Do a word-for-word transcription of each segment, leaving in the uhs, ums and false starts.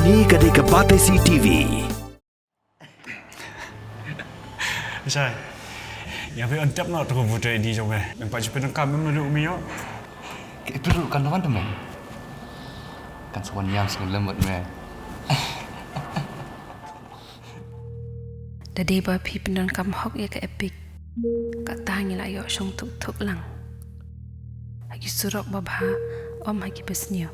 Kane ka dei ka Batesi T V. Shai. Ïa phi on tap no to ko vote di jong eh. Nang pa jipin nang kam nang nang umi yo. Ke piru kan wan temen. Kan sawan yang sing lemot me. Da dei ba phi pyndonkam hok ïa ka EPIC, kata ngi la ïoh shong thuk thuk lang ha ki surok ba bha, ym ha ki ba sniew.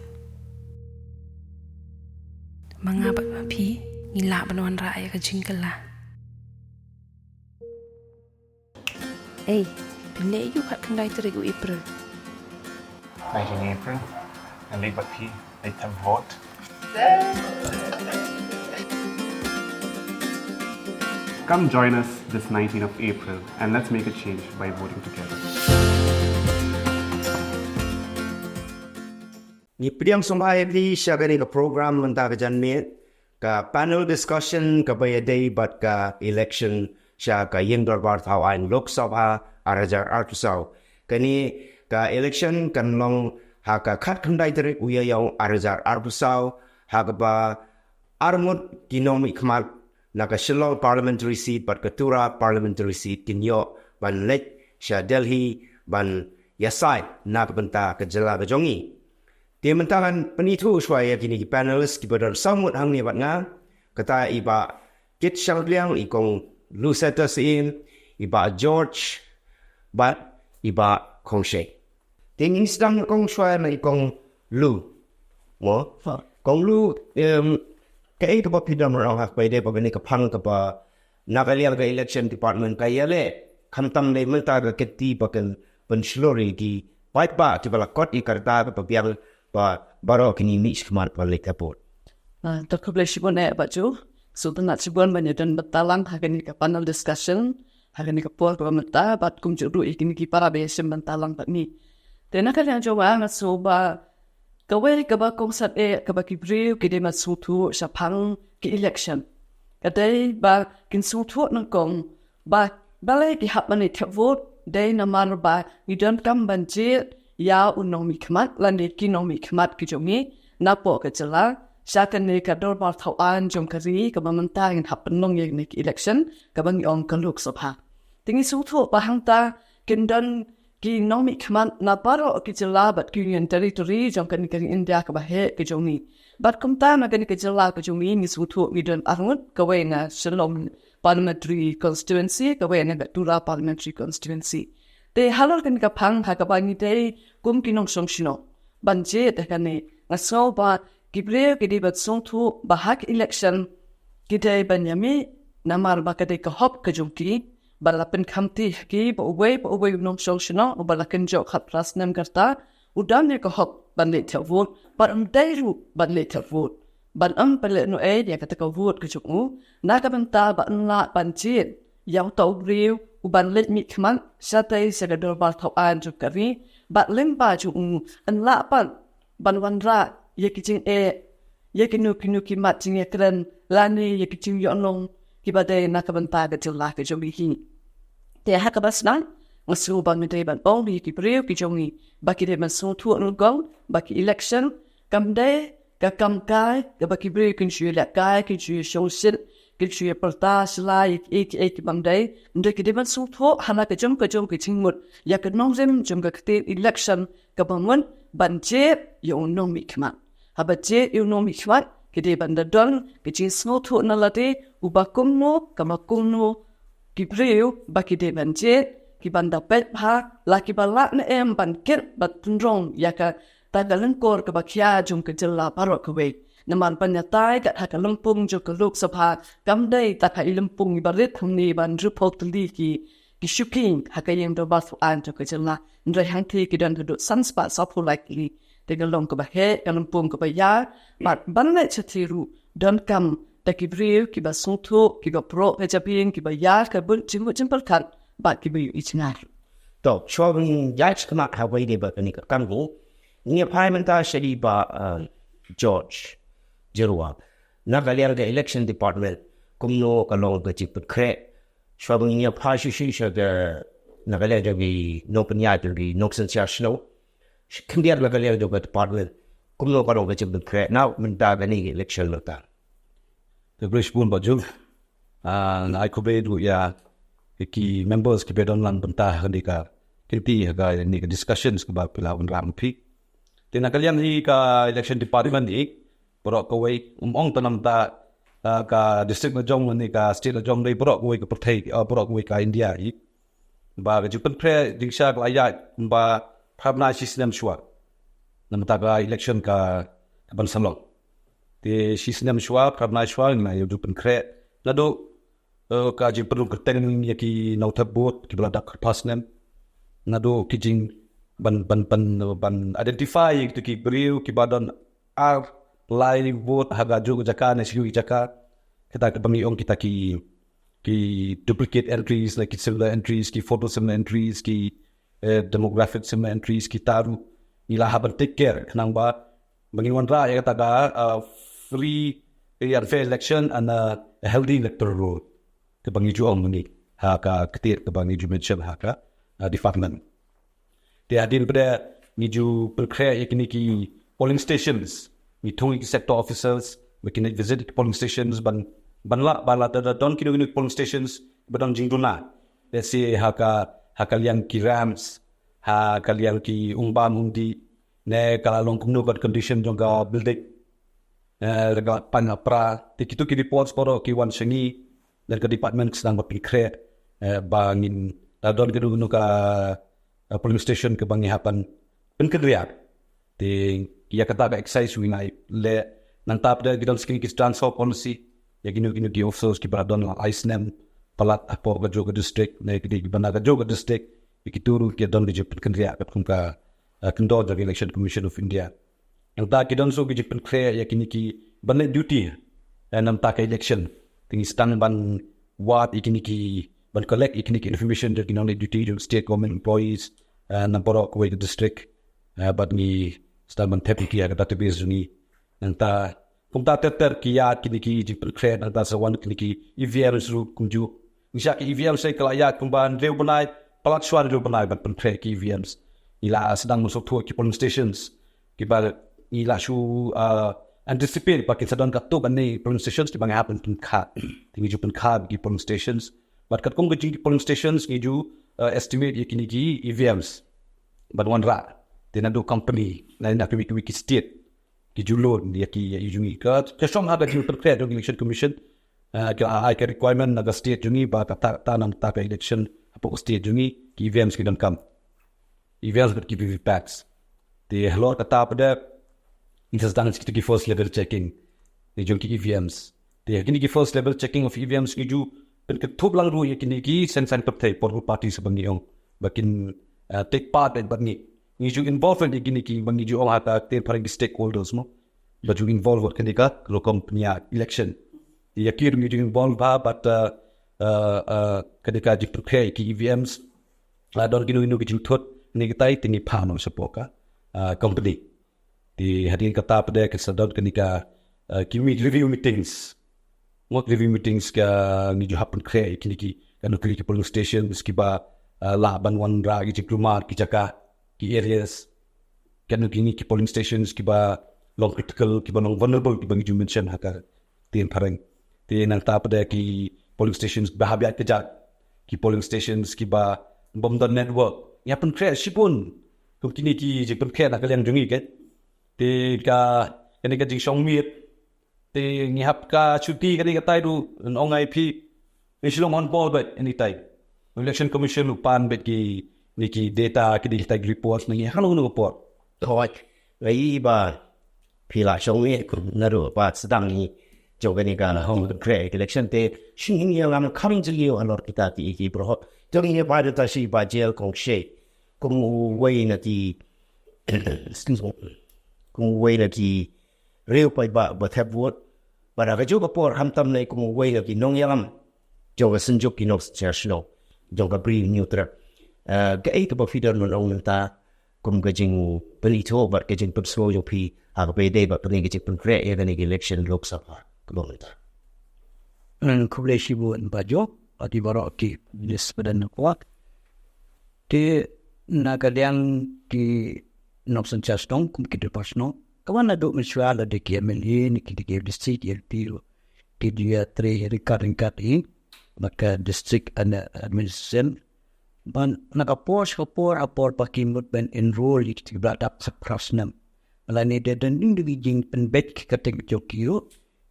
Ma nga bad ma phi ngi lah ban wanrah ïa ka jingkylla. Ei, phin leh aïu khatkhyndai tarik u April? Nineteen April. Ngan leit bad phi, leit tham vote. Come join us this nineteenth of April and let's make a change by voting together. Ngi pdiang sngewbha ïa phi sha kane ka program mynta ka janmiet, ka panel discussion kaba ïadei bad ka election sha ka ïing dorbar thaw aiñ Lok Sabha ar hajar arphew saw. Kane ka election kan long ha ka khatkhyndai tarik u Ïaïaw ar hajar arphew saw, ha kaba arngut ki nongmihkhmat na ka Shillong Parliamentary Seat bad ka Tura Parliamentary Seat kin ïoh ban leit sha Delhi ban ïasaid na ka bynta ka jylla ka jong ngi. Te mynta ngan pynithuh shuwa ïa kine ki panelist kiba don saw ngut hangne bad nga. Kata i Bah Kit Shangpliang, i Kong Lucetta Syiem, i Bah George bad i Bah Khongshied. Te ngin sdang nyngkong shuwa na i Kong Lu. Mo? Kong Lu, em, kaei kaba phi dang rah ha kaba ïadei bad kane ka phang kaba na ka liang ka election department ka ïaleh, khamtam dei mynta ka kti ba kan pynshlur ïa ki paidbah kiba la kot ïa ka rta kaba biang ba baroh kine mih shakhmat ban leit thep vote. Ah, to khublei shibun eh Bah Ju. Sngewtynnat shibun ban ïadon bynta lang ha kane ka panel discussion ha kane ka por kaba mynta bad kumjuh ruh ïa kine ki para ba ïashim bynta lang bad ngi. Te na ka liang jong nga nga sngew ba kawei kaba kongsan eh kaba ki briew ki dei ban sngewthuh shaphang ki election ka dei ba kin sngewthuh nyngkong ba balei ki hap ban leit thep vote, dei namar ba ngi donkam ban jied ïa u nongmihkhmat lane ki nongmihkhmat ki jong ngi napoh ka jylla sha kane ka dorbar thaw aiñ jong ka ri kaba mynta ngin hap pynlong ïa kane ka election kaba ngi ong ka Lok Sabha. Te ngi sngewthuh ba hangta kin don ki nongmihkhmat na baroh ki jylla bad ki Union Territory jong kane ka ri India kaba heh ka jong ngi. Bad kumta na kane ka jylla ka jong ngi ngi sngewthuh ngi don arngut, kawei na Shillong Parliamentary Constituency, kawei na ka Tura Parliamentary Constituency. Te halor kane ka phang ha kaba ngi dei kum ki nongshong shnong ban jied ha kane, nga sngew ba ki briew ki dei ban sngewthuh ba ha ka election ki dei ban ïamih namar ba ka dei ka hok ka jong ki ban la pynkhamti ha ki ba uwei pa uwei u nongshong shnong uba la kynjoh khatphra snem ka rta u don ïa ka hok ban leit thep vote, bad um dei ruh ban leit thep vote, ban ym pynlehnohei ïa kata ka vote ka jong u na ka bynta ba un lah ban jied ïa uta u briew u ban leit mihkhmat shatei sha ka dorbar thaw aiñ jong ka ri, bad lyngba jong u un lah pat ban wanrah ïa ki jingeh ïa kino kino ki mat jingïakren lane ïa ki jingïohnong kiba dei na ka bynta ka jylla ka jong ngi hi. Te ha kaba sdang nga sngew ba ngi dei ban ong ïa ki briew ki jong ngi ba ki dei ban sngewthuh nyngkong ba ki election kam dei ka kam kai kaba ki briew kin shu ïalehkai, kin shu ïashongshit, kin shu ïapyrta sha la ïa kiei kiei ki bym dei. Hynrei ki dei ban sngewthuh ha la ka jong ka jong ka jingmut ïa ka nongrim jong ka ktien election kaba mut ban jied ïa u nongmihkhmat. Haba jied ïa u nongmihkhmat ki dei ban da don ka jingsngewthuh na lade uba kumno kaba kumno ki briew ba ki dei ban jied, ki ban da peit bha la kiba lah ne em ban kit bad pynrong ïa kata ka lyngkor kaba khia jong ka jylla baroh kawei. Namar ban ïatai kat ha ka lympung jong ka Lok Sabha kam dei tang ha i lympung iba rit kumne ban riphaw tylli ki ki shuki ha ka ïing dorbar thaw aiñ jong ka jylla. Hynrei hangthie ki don haduh san spah sawphew lai tylli. Te ka long kaba heh, ka lympung kaba ïar, bad ban leit shatei ruh donkam da ki briew kiba sngewthuh, kiba proh ka jabieng, kiba ïar ka buit jingmut jingpyrkhat bad kiba ïohi jngai. To, shuwa ban ïaid shakhmat ha kaba ïadei bad kane ka kam, ngin ïa phai mynta sha i Bah, uh, George Jyrwa na ka liang ka election department, kumno ka long ka jingpynkhreh. Shuwa ban ngin ïa phai shuh shuh sha ka, na ka liang jong ki nongpynïaid, jong ki nongsynshar shnong, khyndiat na ka liang jong ka department, kumno ka long ka jingpynkhreh na mynta kane ka election mynta. Te khublei shibun Bah Jung. Ah, nga ai khublei ruh ïa ki members kiba don lang mynta ha kane ka kynti ha kane ka discussions kaba phi la wanrah ma phi. Te na ka liang hi ka election department hi baroh kawei, ym ong tang na mynta, ah, ka district la jong ne ka state la jong, dei baroh kawei ka pyrthei, ah, baroh kawei ka India hi. Ba ka jingpynkhreh jingshisha ka la ïaid kumba phra bnai shi snem shuwa na mynta ka election ka, ka ban sa long. Te shi snem shuwa, phra bnai shuwa, ngi la ïoh jingpynkhreh naduh, eh, ka jingpynrung kyrteng ïa ki nongthep vote kiba la dap khatphra snem, naduh ki jing ban, ban, ban, ban identify ïa kito ki briew kiba don ar lai vote ha kajuh ka jaka ne shi jaka, kata kaba ngi ong kita ki, ki duplicate entries ne ki similar entries, ki photo similar entries, ki, eh, demographic similar entries, kita ruh ngi la hap ban take care khnang ba ba ngin wanrah ïa kata ka, ah, free and fair election and, ah, a healthy electoral roll kaba ngi ju ong mynne ha ka ktien kaba ngi ju mention ha ka, ah, department. Te hadien pat de ngi ju pynkhreh ïa kine ki polling stations, ngi thung ïa ki sector officers ba kin visit ki polling stations ban, ban lah ba lada don kino kino polling stations ba don jingduna, let's say ha ka, ha ka liang ki ramps, ha ka liang ki um bam um dih, ne ka la long kumno ka condition jong ka building, eh, ka la pan la pra. Te kito ki reports baroh ki wan sha ngi, lane ka department ki sdang ban pynkhreh, eh, ba ngin, lada don kano kano ka, eh, polling station kaba ngi hap ban pynkynriah. Te ïa kata ka exercise ngi nang leh. Nangta pat de ki don sa kine ki transfer policy ïa kino kino ki officers kiba la don lai snem palat hapoh kajuh ka district ne ki dei kiba na kajuh ka district, ïa kito ruh ki don ka jingpynkynriah katkum ka, eh, kyndon jong ka Election Commission of India. Nangta ki don sa ki jingpynkhreh ïa kine kiban leh duty, eh, na mynta ka election. Te ngi sdang ban wad ïa kine ki, ban collect ïa kine ki information jong ki nongleh duty jong state government employees, eh, na baroh kawei ka district, eh, bad ngi sdang ban thep ïa ki ha ka database jong ngi. Nangta kumta ter ter ki ïaid kine ki jingpynkhreh, nangta sa wan kine ki E V Ms ruh kumjuh. Ngi sha ki E V Ms sa ka la ïaid kumba hynriew bnai, palat shuwa hynriew bnai ban pynkhreh ki E V Ms. Ngi la sdang ban sngewthuh ki polling stations kiba ngi la shu, ah, anticipate ba kin sa don katto katne polling stations kiba ngi hap ban pynkhad. Te ngi ju pynkhad ki polling stations. Bad katkum ka jing ki polling stations ngi ju, ah, estimate ïa kine ki E V Ms ban wanrah. Te naduh company, na, na kawei kawei ki state ki ju loan ïa ki, ïa ki jong ngi. Ka, ka shong ha ka jingpynkhreh jong Election Commission, eh, ka ai ka requirement na ka state jong ngi ba kata, kata na mynta ka election hapoh ka state jong ngi ki E V Ms ki donkam. E V Ms bad ki V V P A Ts. Te halor kata pat de ngi sa sdang ïa kito ki first level checking ne jong ki E V Ms. Te kine ki first level checking of E V Ms ngi ju pynkynthup lang ruh ïa kine ki seng saiñ pyrthei, political parties ba ngi ong ba kin, eh, take part bad ngi. Ngi ju involve ïa kine kiba ngi ju ong ha ka ktien phareng ki stakeholders mo. Ba ju involve ïa kane ka rukom pynïaid election. Ïa ki ruh ngi ju involve bha bad, eh, eh, eh, kane ka jingpynkhreh ki E V Ms. La don kino kino ki jingthut ne katai te ngi phah noh shapoh ka, eh, company. Te hadien kata pat de kin sa don kane ka, eh, ki meet, review meetings. Ngut review meetings ka ngi ju hap pynkhreh ïa kine ki, kano kine ki polling stations kiba, eh, lah ban wanrah ki jingkulmar ki jaka, ki areas. Kano kine ki polling stations kiba long critical, kiba long vulnerable, kiba ngi ju mention ha ka ktien phareng. Te nangta pat de ki polling stations ba hap ïaid kjat, ki polling stations kiba bym don network. Ngi hap pynkhreh shibun kum kine ki jingpynkhreh na ka liang jong ngi, keiñ. Te ka, kane ka jingshong miet, te ngi hap ka chuti kane katai ruh, ngan ong ïa phi, ngi shu long on ball bad anytime. Election Commission u pan bad kine ki data, kine katai report na ngi ha kano kano ka por. Hooid, nga ïohi ba phi la shong miet kum naduh ba sdang ïa jong kane ka home, kane ka election, te shu ïa ngam kham jylliew halor kita ki, ki briew. Te ngi ïa ba da ta shi ba J L Khongshay kum uwei na ki, excuse me, kum uwei na ki riew paidbah ba thep vote. Bad ha kajuh ka por khamtam ne kum uwei na ki nongïalam jong ka Synjuk ki Nongsynshar Shnong jong ka Bri Hynñiewtrep. Eh, kaei kaba phi don ban ong mynta kum ka jingpynithuh bad ka jingpynsngew jong phi ha kaba ïadei bad kane ka jingpynkhreh ïa kane ka election Lok Sabha kaba mynta? Hmm, khublei shibun Bah Jung, bad ïa baroh ki panelist ba don hapoh. Te na ka liang ki nongsynshar shnong kum ki dkhot shnong, Ka wan naduh mynshuwa la da ki M L A ne ki da ki M D C, ki M P ruh ki ju ïa trei ryngkat ryngkat hi bad ka district administration. Ban na ka por sha ka por ha por ba ki mut ban enroll ïa ki ba la dap khatphra snem. Lane da don ding da ki jingpynbeit ki kyrteng jong ki ruh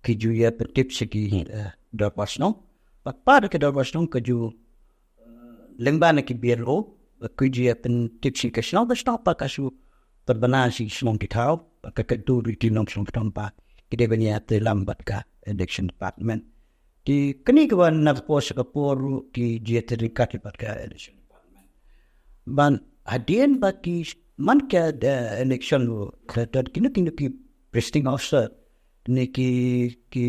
ki ju ïa pyntip sha ki dorbar shnong. Bad pat ki dorbar shnong ka ju lyngba na ki B L O, ba ki ju ïa pyntip sha ki shnong, ka shnong pat ka shu pynbna sha ki shnong ki thaw, bad ka kyntu ruh ki nong shnong ki thaw ba ki dei ban ïa trei lang bad ka election department. Te kane ka wan na ka por sha ka por ruh ki ju ïa trei ryngkat bad ka election department. Ban hadien ba ki man ka election ruh ka don kino kino ki presiding officer ne ki ki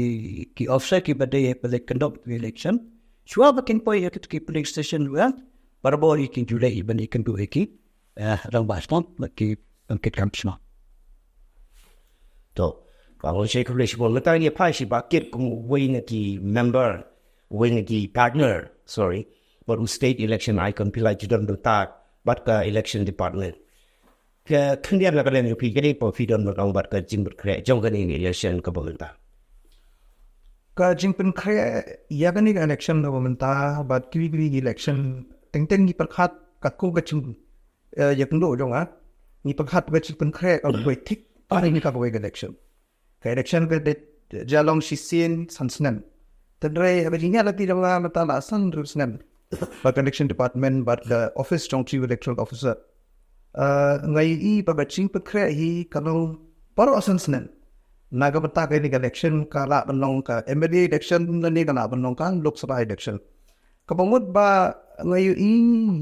ki officer ki ba dei ba dei conduct the election. Shuwa ba kin poi ïa ki polling station ruh, barabor ïa ki ju leh ban ïa kynduh ïa ki rangbah shnong bad ki bangkit kam shnong. To, ka long shi khublei shibun, mynta ngi phai shi ba kit kum uwei na ki member, uwei na ki partner, sorry, bad u state election icon, phi la ju don bynta bad ka election department. Ka khyndiat na ka liang jong phi ka dei ba phi don ban ong bad ka jingpynkhreh jong kane ka election kaba mynta. Ka jingpynkhreh ïa kane ka election kaba mynta bad kiwei kiwei ki election teng teng ngi pyrkhat katkum ka jing ïa kynduh jong nga, ngi pyrkhat ka jingpynkhreh ka kawei thik bad kane ka kawei ka election. Ka election ka dei jia long shisien san snem. Tynrai haba jingïaid lynti jong nga mynta la san hynriew snem bad ka election department bad ka office jong chief electoral officer. Nga ïohi ba ka jingpynkhreh hi ka long baroh san snem. Na ka bynta kane ka election ka lah ban long ka M L A election lane ka lah ban long ka Lok Sabha election. Kaba mut ba nga ïohi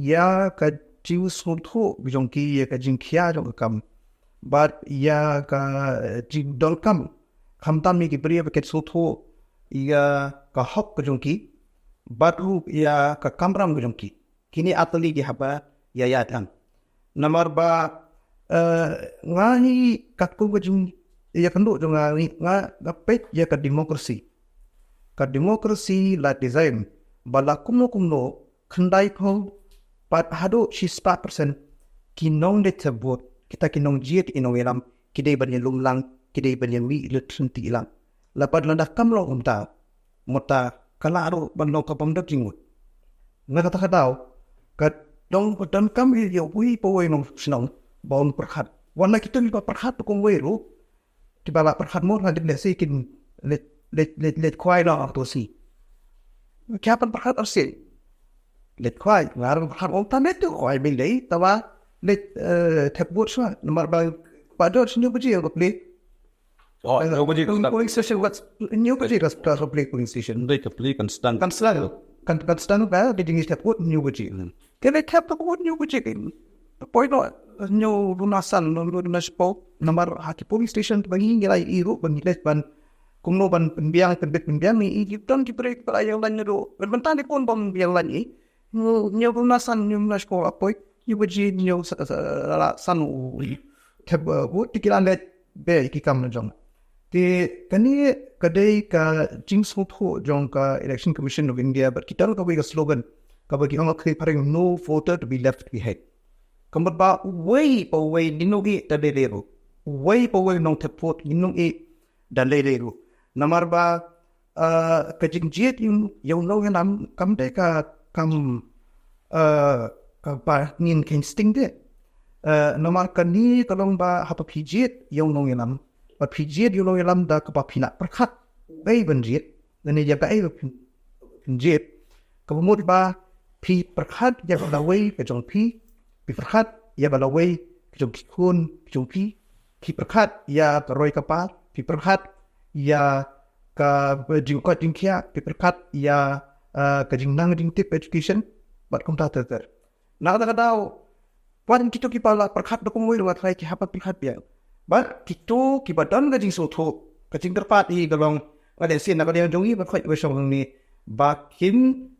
ïa ka jingsngewthuh jong ki ïa ka jingkhia jong ka kam bad ïa ka jingdonkam, khamtam ïa ki briew ba kin sngewthuh ïa ka hok ka jong ki bad ruh ïa ka kamram ka jong ki. Kine ar tylli ki haba ïa ïa tang. Namar ba nga hi katkum ka jingïakynduh jong nga, nga peit ïa ka democracy. Ka democracy la design ba la kumno kumno khyndai phew pat haduh shispah percent ki nongleit thep vote, kita ki nongjied ki nongïalam, ki dei ban ïalum lang, ki dei ban ïamih lynti lang. La pat lada kam long kumta, mynta ka lah ruh ban long ka bym dap jingmut. Na kata ka daw ka dang ka donkam ïa uwei pa uwei nongshnong ba un pyrkhat. Wat la kito kiba pyrkhat kumwei ruh, kiba la pyrkhat mo, nga tip lehse kin leit leit leit leit khwai noh ha to si. Ki hap ban pyrkhat arsien. Leit khwai, nga ruh pyrkhat ong ta leit to khwai mynlei, tangba leit thep vote shuwa. Namar ba ba dor shu baje ka plie. Oh, hynñiew baje ka start. Polling station, hynñiew baje ka start polling station. Dei ka plie kan start. Kan start. Kan kan start ba dei jingis thep vote hynñiew baje. Te leit thep vote hynñiew baje. Poi noh hynñiew luna san, luna shiphew. Namar ha ki polling station ba ngi ngi la ïohi ruh ba ngi leit ban kumno ban pynbiang, pynbit pynbiang, ngi ïohi don ki briew kiba la ïeng lain naduh. Ban mynta dei bun bym ïeng lain. Hynñiew luna san, hynñiew luna shiphew la poi, hynñiew baje, hynñiew san u thep vote, te ki la leit beh ïa ki kam la jong. Te kane ka dei ka jingsngewthuh jong ka Election Commission of India bad ki don kawei ka slogan kaba ki ong ha ka ktien phareng, "No voter to be left behind." Ka mut ba uwei pa uwei ngin ym ïeh da lei lei ruh. Uwei pa uwei u nongthep vote ngin ym ïeh da lei lei ruh. Namar ba ka jingjied ïa u nongïalam kam dei ka kam kaba ngin kheiñ sting de. Namar kane ka long ba haba phi jied ïa u nongïalam, ba phi jied ïa u nongïalam da kaba phi la pyrkhat ei ban jied, lane ïa kaei ba phin jied, kaba mut ba phi pyrkhat ïa ka lawei ka jong phi, phi pyrkhat ïa ka lawei ka jong ki khun ka jong phi, phi pyrkhat ïa ka roi ka par, phi pyrkhat ïa ka jingkoit jingkhiah, phi pyrkhat ïa ka jingnang jingtip, education, bad kumta ter ter. Na kata ka daw, wat kito kiba la pyrkhat da kumwei ruh nga tharai ki hap ban pyrkhat biang. Bad kito kiba don ka jingsngewthuh, ka jingkyrpad hi ka long, nga lehse na ka liang jong ngi ban khot ba shong hangne ba kin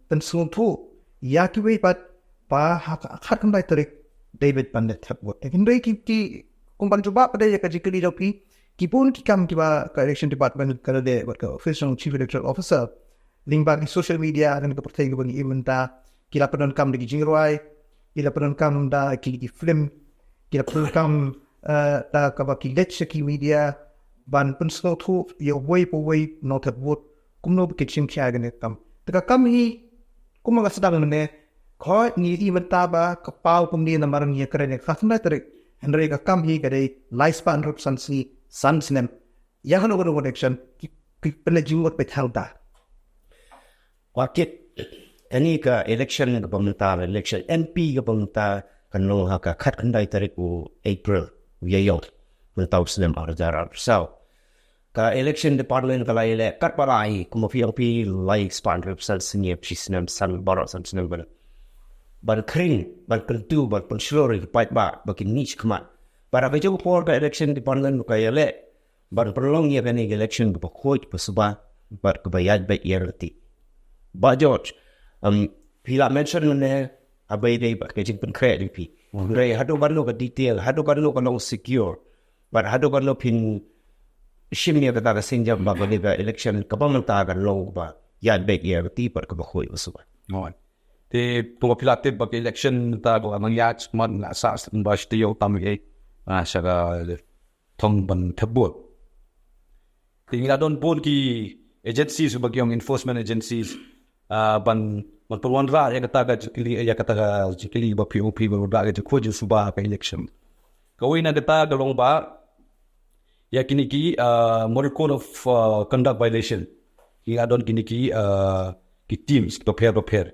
pynsngewthuh ïa kiwei pat ba ha ka khatkhyndai tarik dei ban leit thep vote. Hynrei ki ki kumban jubab pat ïa ka jingkylli jong phi, ki bun ki kam kiba ka election department ka la leh bad ka office jong chief electoral officer lyngba ki social media, lane ka pyrthei kaba ngi im mynta, ki la pyndonkam da ki jingrwai, ki la pyndonkam da ki film, ki la pyndonkam eh, da kaba ki leit sha ki media ban pynsngewthuh ïa uwei pa uwei u nongthep vote kumno ba ki shim khia ïa kane ka kam. Te ka kam hi kumba nga sdang mynne, hooid ngi ïohi mynta ba ka paw kumne namar ngi ïakren ïa ka khatkhyndai tarik, hynrei ka kam hi ka dei lai spah hynriewphew san sngi, san snem. Ïa kano kano ka election ki, ki pynleit jingmut beit hangta. Wa kit, kane ka election kaba mynta, election M P kaba mynta, kan long ha ka khatkhyndai tarik u April, u Ïaïong, mynta u snem ar hajar arphew saw. Ka election department ka la ïaleh katba lai, kumba phi ong phi, lai spah hynriewphew san sngi, shi snem san baroh san snem ban, ban khring, ban kyntu, ban pynshlur ïa ki paidbah ba kin mih shakhmat. Bad ha ka jong ka por ka election department ka ïaleh ban pynlong ïa kane ka election kaba khuid ba suba bad kaba ïaid beit ïa lynti. Bah George, um, phi la mention mynne, haba ïadei bad ka jingpynkhreh jong phi. Hynrei haduh katno ka detail, haduh katno ka long secure, bad haduh katno phin shim ïa kata ka sienjam ba kane ka election kaba mynta kan long kaba ïaid beit ïa lynti bad kaba khuid ba suba. Hooid. Te kumba phi la tip ba ka election mynta ka la nang ïaid, man la sah sha ba shi taïew tam ei, ah, sha ka thong ban thep vote. Te ngi la don bun ki agencies ba ki ong enforcement agencies, ah, ban, ban pynwanrah ïa kata ka jingkylli, ïa kata ka jingkylli ba phi ong phi ban wanrah ka jingkhuid jingsuba ha ka election. Kawei na kata ka long ba ïa kine ki, ah, model code of, ah, conduct violation. Ki la don kine ki, ah, ki teams bapher bapher.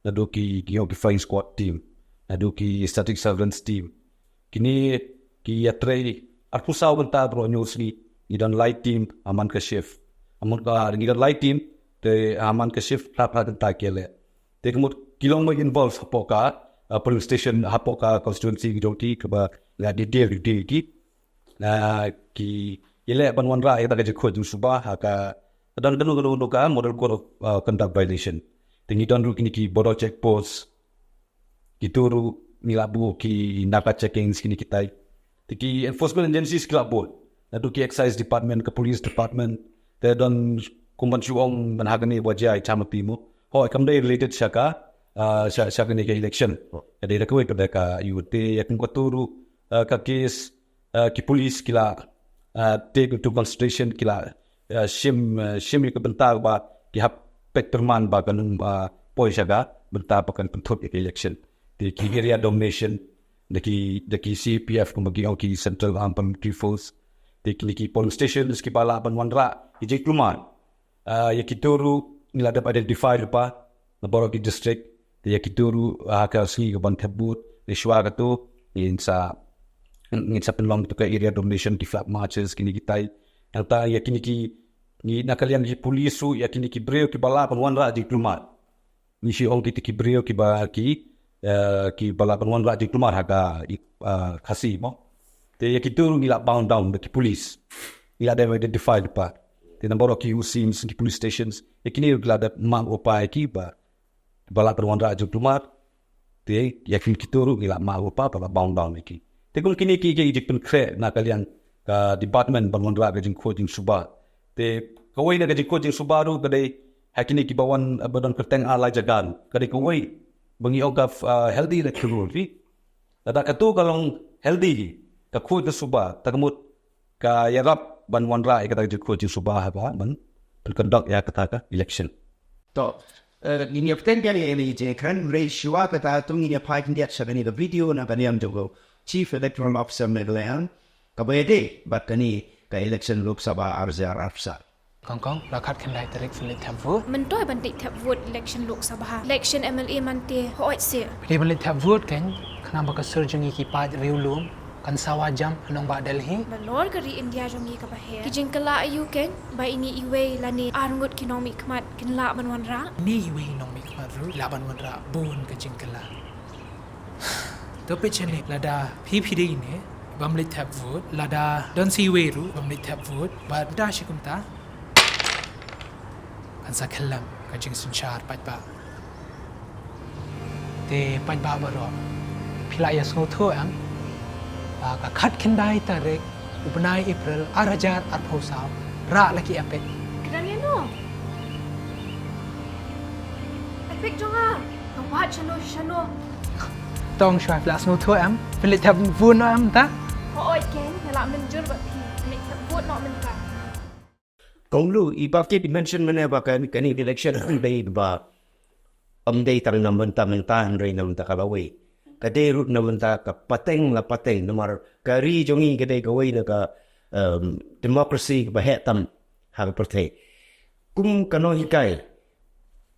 Naduh ki, ki ong ki flying squad team, naduh ki static surveillance team. Kine ki ïatrei arphew saw kynta baroh hynñiew sngi, ngi don lai team ha man ka shift. Ha man ka, ngi don lai team, te ha man ka shift phra phra kynta ki ïaleh. Te ka mut ki long ba involve hapoh ka, ah, polling station, hapoh ka constituency ki jong ki, kaba la detail detail ki. Na ki ïaleh ban wanrah ïa kata ka jingkhuid jingsuba ha ka, don kano kano kano ka model code of, ah, conduct violation. Te ngi don ruh kine ki border check post. Kito ruh ngi la buh ki NACA checkings kine kitai. Te ki enforcement agencies ki la buh. Naduh ki excise department, ka police department. Te don kumban shu ong ban ha kane ba jia i chama ti mo. Hooid kam dei related sha ka, ah, sha, sha kane ka election. Ka dei da kawei pat da ka ïa u te ïa kum kato ruh, ah, ka case, ah, ki police ki la, ah, take into consideration, ki la, ah, shim, ah, shim ïa ka bynta ba ki hap peit pyrman ba kan, ah, poi sha ka bynta ba kan pynthut ïa ka election. Te ki area domination da ki, da ki C A P F kumba ki ong ki Central Armed Paramilitary Force. Te kine ki polling stations kiba lah ban wanrah ïa jingkulmar. Ah, ïa kito ruh ngi la dep identify lypa na baroh ki district. Te ïa kito ruh, ah, ha ka sngi kaban thep vote, ne shuwa kato ngin sa, ngin sa pynlong kito ka area domination, ki flag marches, kine kitai. Nangta ïa kine ki, ngi na ka liang ki police ruh, ïa kine ki briew kiba lah ban wanrah jingkulmar. Ngi shu ong kito ki briew kiba ki, eh, kiba lah ban wanrah jingkulmar ha ka, eh, Khasi mo. Te ïa kito ruh ngi la bound down da ki police. Ngi la dep identify lypa. Te na baroh ki U C Ms, ki police stations, ïa kine ruh ngi la dep map lypa ïa ki ba, ba lah ban wanrah jingkulmar. Te ïa kito ruh ngi la map lypa ba la bound down ïa ki. Te kum kine ki, ki jingpynkhreh na ka liang ka department ban wanrah ka jingkhuid jingsuba. Te kawei na ka jingkhuid jingsuba ruh ka dei ha kine kiba wan, ba don kyrteng ar lai jaka ruh. Ka dei kawei ba ngi ong ka, ah, healthy electoral, phi. Lada kato ka long healthy, ka khuid ka suba, ta ka mut ka ïarap ban wanrah ïa kata ka jingkhuid jingsuba haba ban pynconduct ïa kata ka election. To, eh, ngin ïa bteng ïa kane ka jingkren, hynrei shuwa kata to ngin ïa phai khyndiat sha kane ka video na ka liang jong u Chief Electoral Officer Meghalaya, kaba ïadei bad kane ka election Lok Sabha ar hajar arphew saw. Kong kong, la khat khyndai tarik phin leit thep vote. Myntoi ban leit thep vote election Lok Sabha. Election M L A man te, hooid seh. Phi dei ban leit thep vote kein, khnang ba ka sur jong ngi ki paid riewlum kan sawa jam ha nongbah Delhi. Nalor ka ri India jong ngi kaba heh, ki jingkylla aïu kein ba ine iwei lane ar ngut ki nongmihkhmat kin lah ban wanrah? Ine iwei i nongmihkhmat ruh i lah ban wanrah bun ka jingkylla. To peit shane, lada phi phi dei ine bym leit thep vote, lada don sa iwei ruh bym leit thep vote, bad mynta shi kumta kan sa khyllem ka jingsynshar paidbah. Te paidbah baroh, phi la ïa sngewthuh em ba ka khat khyndai tarik u bnai April ar hajar arphew saw, rah la ki epic. Kren ïa no? Epic jong nga. Ka wad shano shano. To ong shuwa, phi la sngewthuh em? Phi leit thep vote noh em ta? Hooid, ken nga lah mynjur bad phi. Ngan ïa thep vote noh mynta. Kong Lu, i Bah Kit i mention mynne ba kane, kane election dei ba ym dei tang na bynta mynta hynrei na bynta ka lawei. Ka dei ruh na bynta ka pateng la pateng, namar ka ri jong ngi ka dei kawei na ka, em, democracy kaba heh tam ha ka pyrthei. Kum ka nonghikai,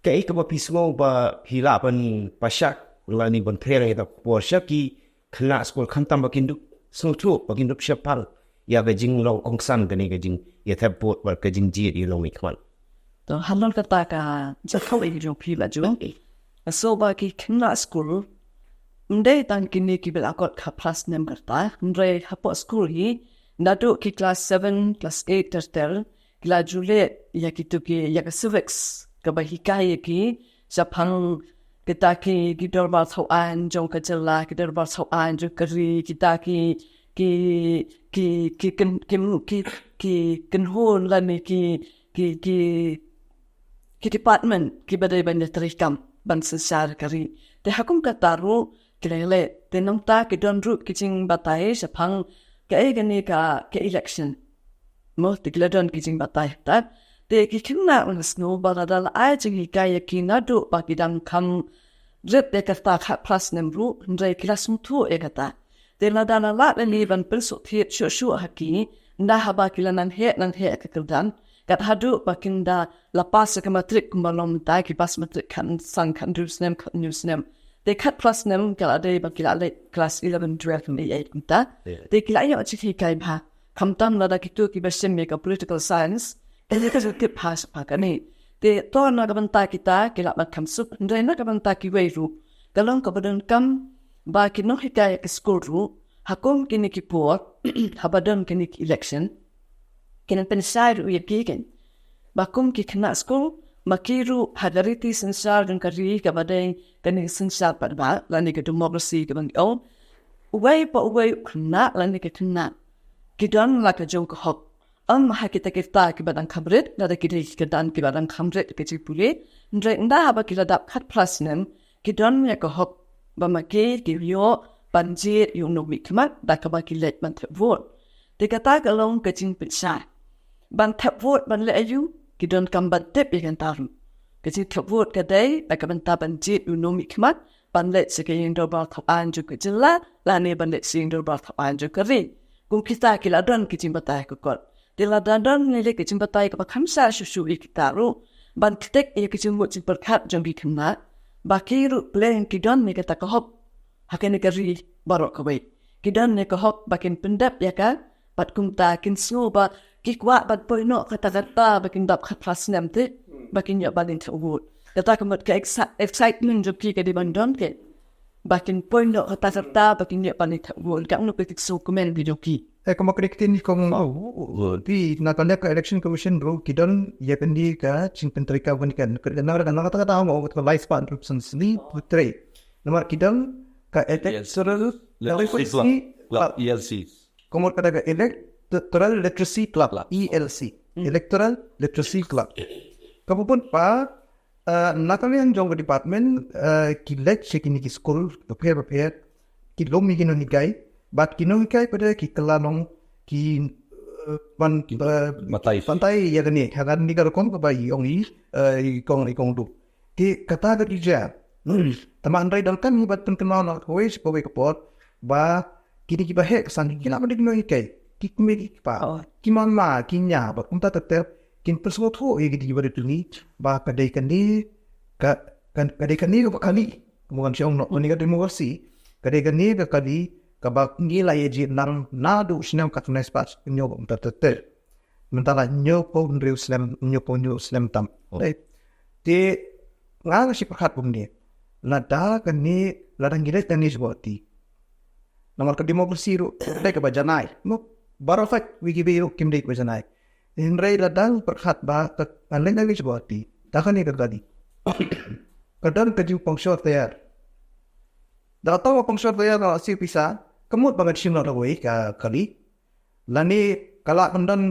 kaei kaba phi sngew ba phi lah ban pynshai lane ban pher ïa ka khubor sha ki khynnah skul khamtam ba kin dup sngewthuh, ba kin dup shaphang ïa ka jinglong kongsan kane ka jingïathep vote bad ka jingjied ïa u nongmihkhmat. To, halor kata ka jingkylli jong phi, Bah Ju. So ba ki khynnah skul, ym dei tang kine kiba la kot khatphra snem ka rta, hynrei hapoh skul hi, naduh ki klas seven, klas eight ter ter, ki la ju leh ïa kito ki, ïa ka civics, kaba hikai ïa ki shaphang kita ki, ki dorbar thaw aiñ jong ka jylla, ki dorbar thaw aiñ jong ka ri, kita ki, ki, ki, ki kyn-, ki, ki, ki kynhun lane ki, ki, ki, ki department kiba dei ban ïatrei kam ban synshar ka ri. Te ha kum kata ruh ki la leh, te nangta ki don ruh ki jingbatai shaphang kaei kane ka, ka election. Mo, te ki la don ki jingbatai ta. Te ki khynnah, nga sngew ba lada la ai jinghikai ïa ki naduh ba ki dang kham rit ïa kata khatphra snem ruh, hynrei ki la sngewthuh ïa kata. Te lada la lah lane ban pynsuk thied shuh shuh ha ki, ynda haba ki la nang heh nang heh ka kyrdan, kat haduh ba kin da la pass ïa ka matrik kumba long mynta, ki pass matrik khatsan khathynriew snem khathynñiew snem. Te khatphra snem ka la dei ba ki la leit klas eleven, twelve ne eight mynta. Te ki la ïoh jinghikai bha. Khamtam lada kito kiba shim ïa ka political science, te ki ju tip bha shaphang kane. Te to na ka bynta kita ki lah ban kham suk, hynrei na ka bynta kiwei ruh, ka long kaba donkam ba ki nonghikai ka skul ruh, ha kum kine ki por, haba don kine ki election, kin pynshai ruh ïa ki, kin ba kum ki khynnah skul, ma ki ruh ha ka riti synshar jong ka ri kaba dei kane ka synshar paidbah lane ka democracy kaba ngi ong. Uwei pa uwei u khynnah lane ka khynnah ki don la ka jong ka hok. Ym ha kita ki rta kiba dang kham rit, lada ki dei ki kyrdan kiba dang kham rit ka jingpule, hynrei ynda haba ki la dap khatphra snem, ki don ïa ka hok ba ma ki ki ïoh ban jied ïa u nongmihkhmat da kaba ki leit ban thep vote. Te kata ka long ka jingpynshai. Ban thep vote ban leh aïu, ki donkam ban tip ïa kata ruh. Ka jingthep vote ka dei na ka bynta ban jied ïa u nongmihkhmat ban leit sha ka ïing dorbar thaw aiñ jong ka jylla lane ban leit sha ïing dorbar thaw aiñ jong ka ri. Kum kita ki la don ki jingbatai ka kot. Te lada don ne lei ka jingbatai kaba kham shai shuh shuh ïa kita ruh ban ktik ïa ka jingmut jingpyrkhat jong ki khynnah ba ki ruh pleng ki don ne kata ka hok ha kane ka ri baroh kawei. Ki don ne ka hok ba kin pyndep ïa ka, bad kumta kin sngew ba ki kwah ban poi noh kata ka rta ba kin dap khatphra snem te ba kin ïoh ban leit thep vote. Kata ka mut ka exci-, excitement jong ki ka dei ban don, ke ba kin poi noh kata ka rta ba kin ïoh ban leit thep vote. Ka mut ka jingsngewkmen ka jong ki. Eh, kumba kane ka ktien kong, oh, oh, oh, oh, phi, na ka leh ka Election Commission ruh ki don ïa kane ka jingpyntreikam kane ka, ka, na, na, na kata kata ong, oh, ka life span ruh san sni putre. Namar ki don ka Electoral Literacy Club, E L C. Kumba kata ka Electoral Literacy Club, E L C. Electoral Literacy Club. Kaba bun pa, eh, na ka liang jong ka department, eh, ki leit sha kine ki skul bapher bapher, ki lum ïa ki nonghikai, bad ki nonghikai pat ki kylla long ki, eh, ban, eh, batai ïa kane, ha kane ka rukom kaba i ong i, eh, i kong, i kong Duh. Te kata ka dei jia. Tangba hynrei donkam hi ban pynkynmaw na kawei sha kawei ka por ba kine kiba heh ka sangeh ki lah ban dei ki nonghikai, ki kmie ki kpa, ki mama ki nia, bad kumta ter ter, kin pynsngewthuh ïa kine kiba dei tuni ba ka dei kane ka, ka, ka dei kane kaba kali, kumba ngan shu ong noh, kane ka democracy, ka dei kane ka kali kaba ngi la ïa jied lang naduh snem khatkhyndai spah hynñiew bad kumta ter ter. Mynta la hynñiewphew hynriew snem, hynñiewphew hynñiew snem tam. Te nga nga shu pyrkhat kumne, lada kane, lada ngi leit nangne shabar ti, namar ka democracy ruh dei kaba janai, mo, baroh kawei kiwei ruh kim dei kaba janai. Hynrei lada ngi pyrkhat ba ka, ngan leit nangne shabar ti da kane ka kali, ka don ka jingpang shor tayar. Da kata ka pang shor tayar, nga la siew pisa, ka mut ba ngan shim noh da kawei ka kali. Lane ka lah ban don,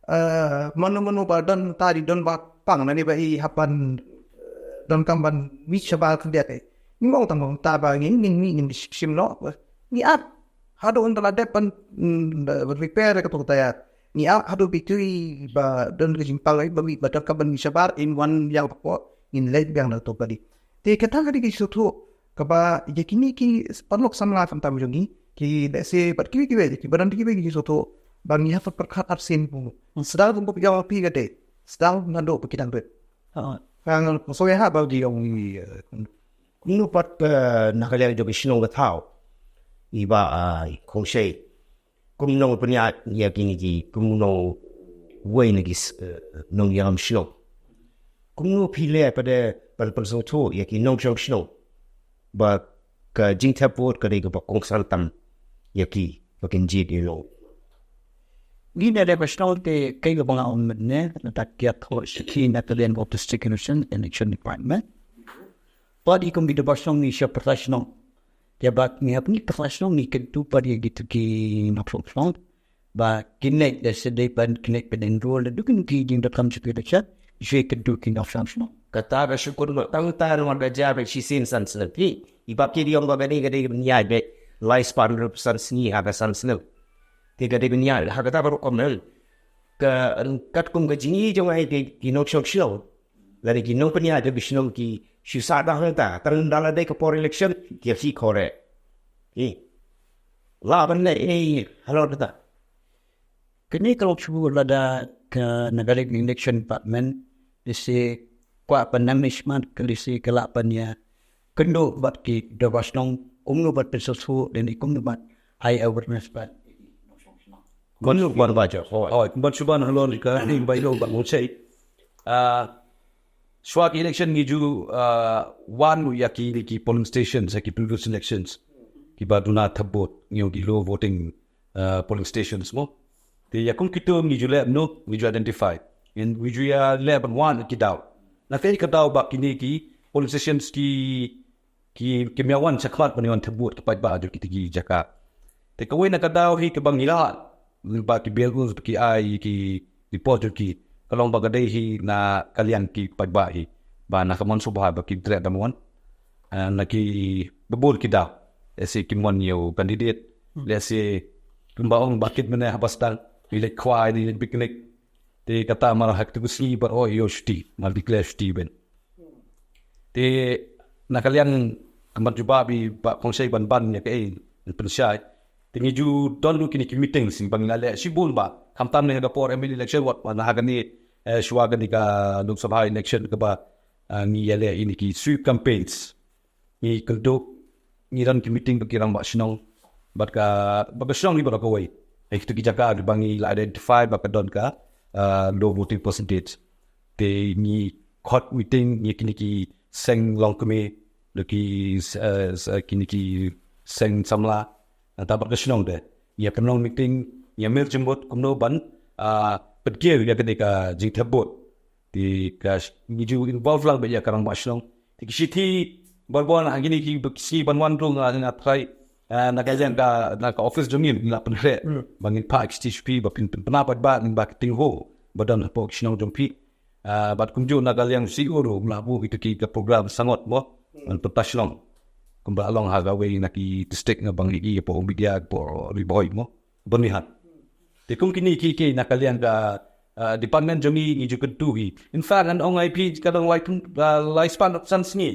eh, mano mano ba don, ta dei don ba pang, lane ba i hap ban, eh, donkam ban mih shabar khyndiat, eh. Ngi ong tang ba, tang ba ngi, ngi, ngi, ngi shim noh, ngi ap. haduh ynda la dep ban, mm, repair ka tu ka tayar. Ngi ap haduh phi tip ba don ka jingpang ba mi ba don ka ban mi shabar in wan yang ko ngin leit biang na tu ka di. Te kata ka di ki suthu kaba ya kini ki paralok samla kam tam jong ngi ki lehse bad kiwi kiwi ki badan kiwi ki suthu ba ngi hap pyrkhat ar sin pu. Sdang kum phi ka de sdang nadu phi ki dang rit. Kang so ya ha ba di ong ni. Kumno pat, eh, na ka liang jong ki shnong ka thaw i ba, ah, i khongshei. Kumno pynïaid ïa kine ki, kumno wei na ki s-, eh, nongïalam shnong. Kumno phi leh pat de ban pynsngewthuh ïa ki nongshong shnong ba ka jingthep vote ka dei kaba kongsan tam ïa ki ba kin jied ïa u. Ngi da dei ba shnong te kaei kaba nga ong mynne na ta kiat ho shi ki na ka liang of district election, election department. Pat i kum ki da ba shnong ngi sha pyrta shnong. Ïa ba ngi hap ngi pyrta shnong ngi kyntu pat ïa ki tu ki nongshong shnong. Ba kin leit da sdei ban kin leit ban enroll da dukun ki jingdonkam jong ki election. Shu kyntu ki nongshong shnong. Kata ba shu kyntu tang tang ruh ba jar ba shisien san snem. Phi i ba ki ïong ba ka dei ka dei ban ïaid ba lai spah hynriewphew san sngi ha ka san snem. Te ka dei ban ïaid ha kata ba rukom ne. Ka katkum ka jingïohi jong ngi ki nongshong shnong. Lada ki nongpynïaid jong ki shnong ki shu sah da hangta tang da la dei ka por election ki ïa ki kore. Ki la ban leh ei halor kata. Kane ka long shu lada ka na ka liang election department lehse kwah ban nang nishmat ka lehse ka lah ban ïa kynduh bad ki da ba shnong kumno ban pynsngewthuh lane kumno ban ai awareness bad. Kumno ban ba jong. Hooid, ban shu ban halor ka ni ba ïoh ba ngusei. Ah, shuwa ki election ngi ju, ah, wan ïa ki, ki polling stations, ïa ki previous elections. Ki ba duna thep vote, ngi ong ki low voting, ah, polling stations mo. Te ïa kum kito ngi ju leh no, ngi ju identify. Ngi ju ïa leh ban wan ki daw. Na te ka daw ba kine ki polling stations ki ki, ki mih wan shakhmat ban wan thep vote ki paidbah jong kita ki jaka. Te kawei na ka daw hi kaba ngi la ba ki B L Os ba ki ai ki report jong ki ka long ba ka dei hi na ka liang ki paidbah hi ba na ka mon sngewbha ba ki treh ban wan. Ah, na ki babun ki daw. Lehse kim wan ïa u candidate. Lehse kumba ong ba kit mynne haba sdang. Ngi leit khwai ngi leit picnic. Te kata mar ha katu ka sngi ba ïoh shuti, mar declare shuti ben. Te na ka liang ka ban jubab i ba khongshai ban ban ïa kaei pynshai. Te ngi ju don ruh kine ki meeting sing ba ngi la leh shibun ba khamtam ne ha ka por M L A election wat na ha kane, eh, shuwa kane ka Lok Sabha election kaba, eh, ngi ïa leh ine ki sweep campaigns. Ngi kynduh ngi don ki meeting bad ki rangbah shnong bad ka, bad ka shnong hi baroh kawei. Ïa kitu ki jaka kiba ngi la identify ba ka don ka, ah, low voting percentage. Te ngi khot meeting ngi kine ki seng longkmie, da ki, eh, kine ki seng samla. Nangta bad ka shnong te ngi ïa pynlong meeting, ngi ïa mih jingmut kumno ban, ah, pynkiew ïa kane ka jingthep vote. Te ka sh-, ngi ju involve lang bad ïa ka rangbah shnong. Te ki shithi baroh baroh ha kine ki sngi ban wan rung, ah, nga try, ah, na ka liang ka, na ka office jong ngi la pynkhreh ba ngin phah ki shithi sha phi ba phin pynbna pat ba ngin ba ki ting ho ba don hapoh ki shnong jong phi. Ah, bad kumjuh na ka liang C E O ruh la buh ïa ki, ki program sangot mo ban pyntas shnong. Kumba long ha kawei na ki district nga bang ïa ki hapoh Umditsa hapoh Ri Bhoi mo. Byrnihat. Te kum kine ki, ki na ka liang ka, ah, department jong ngi ngi ju kyntu hi. In fact ngan ong ïa phi ka dang lai, ah, lai spah san sngi.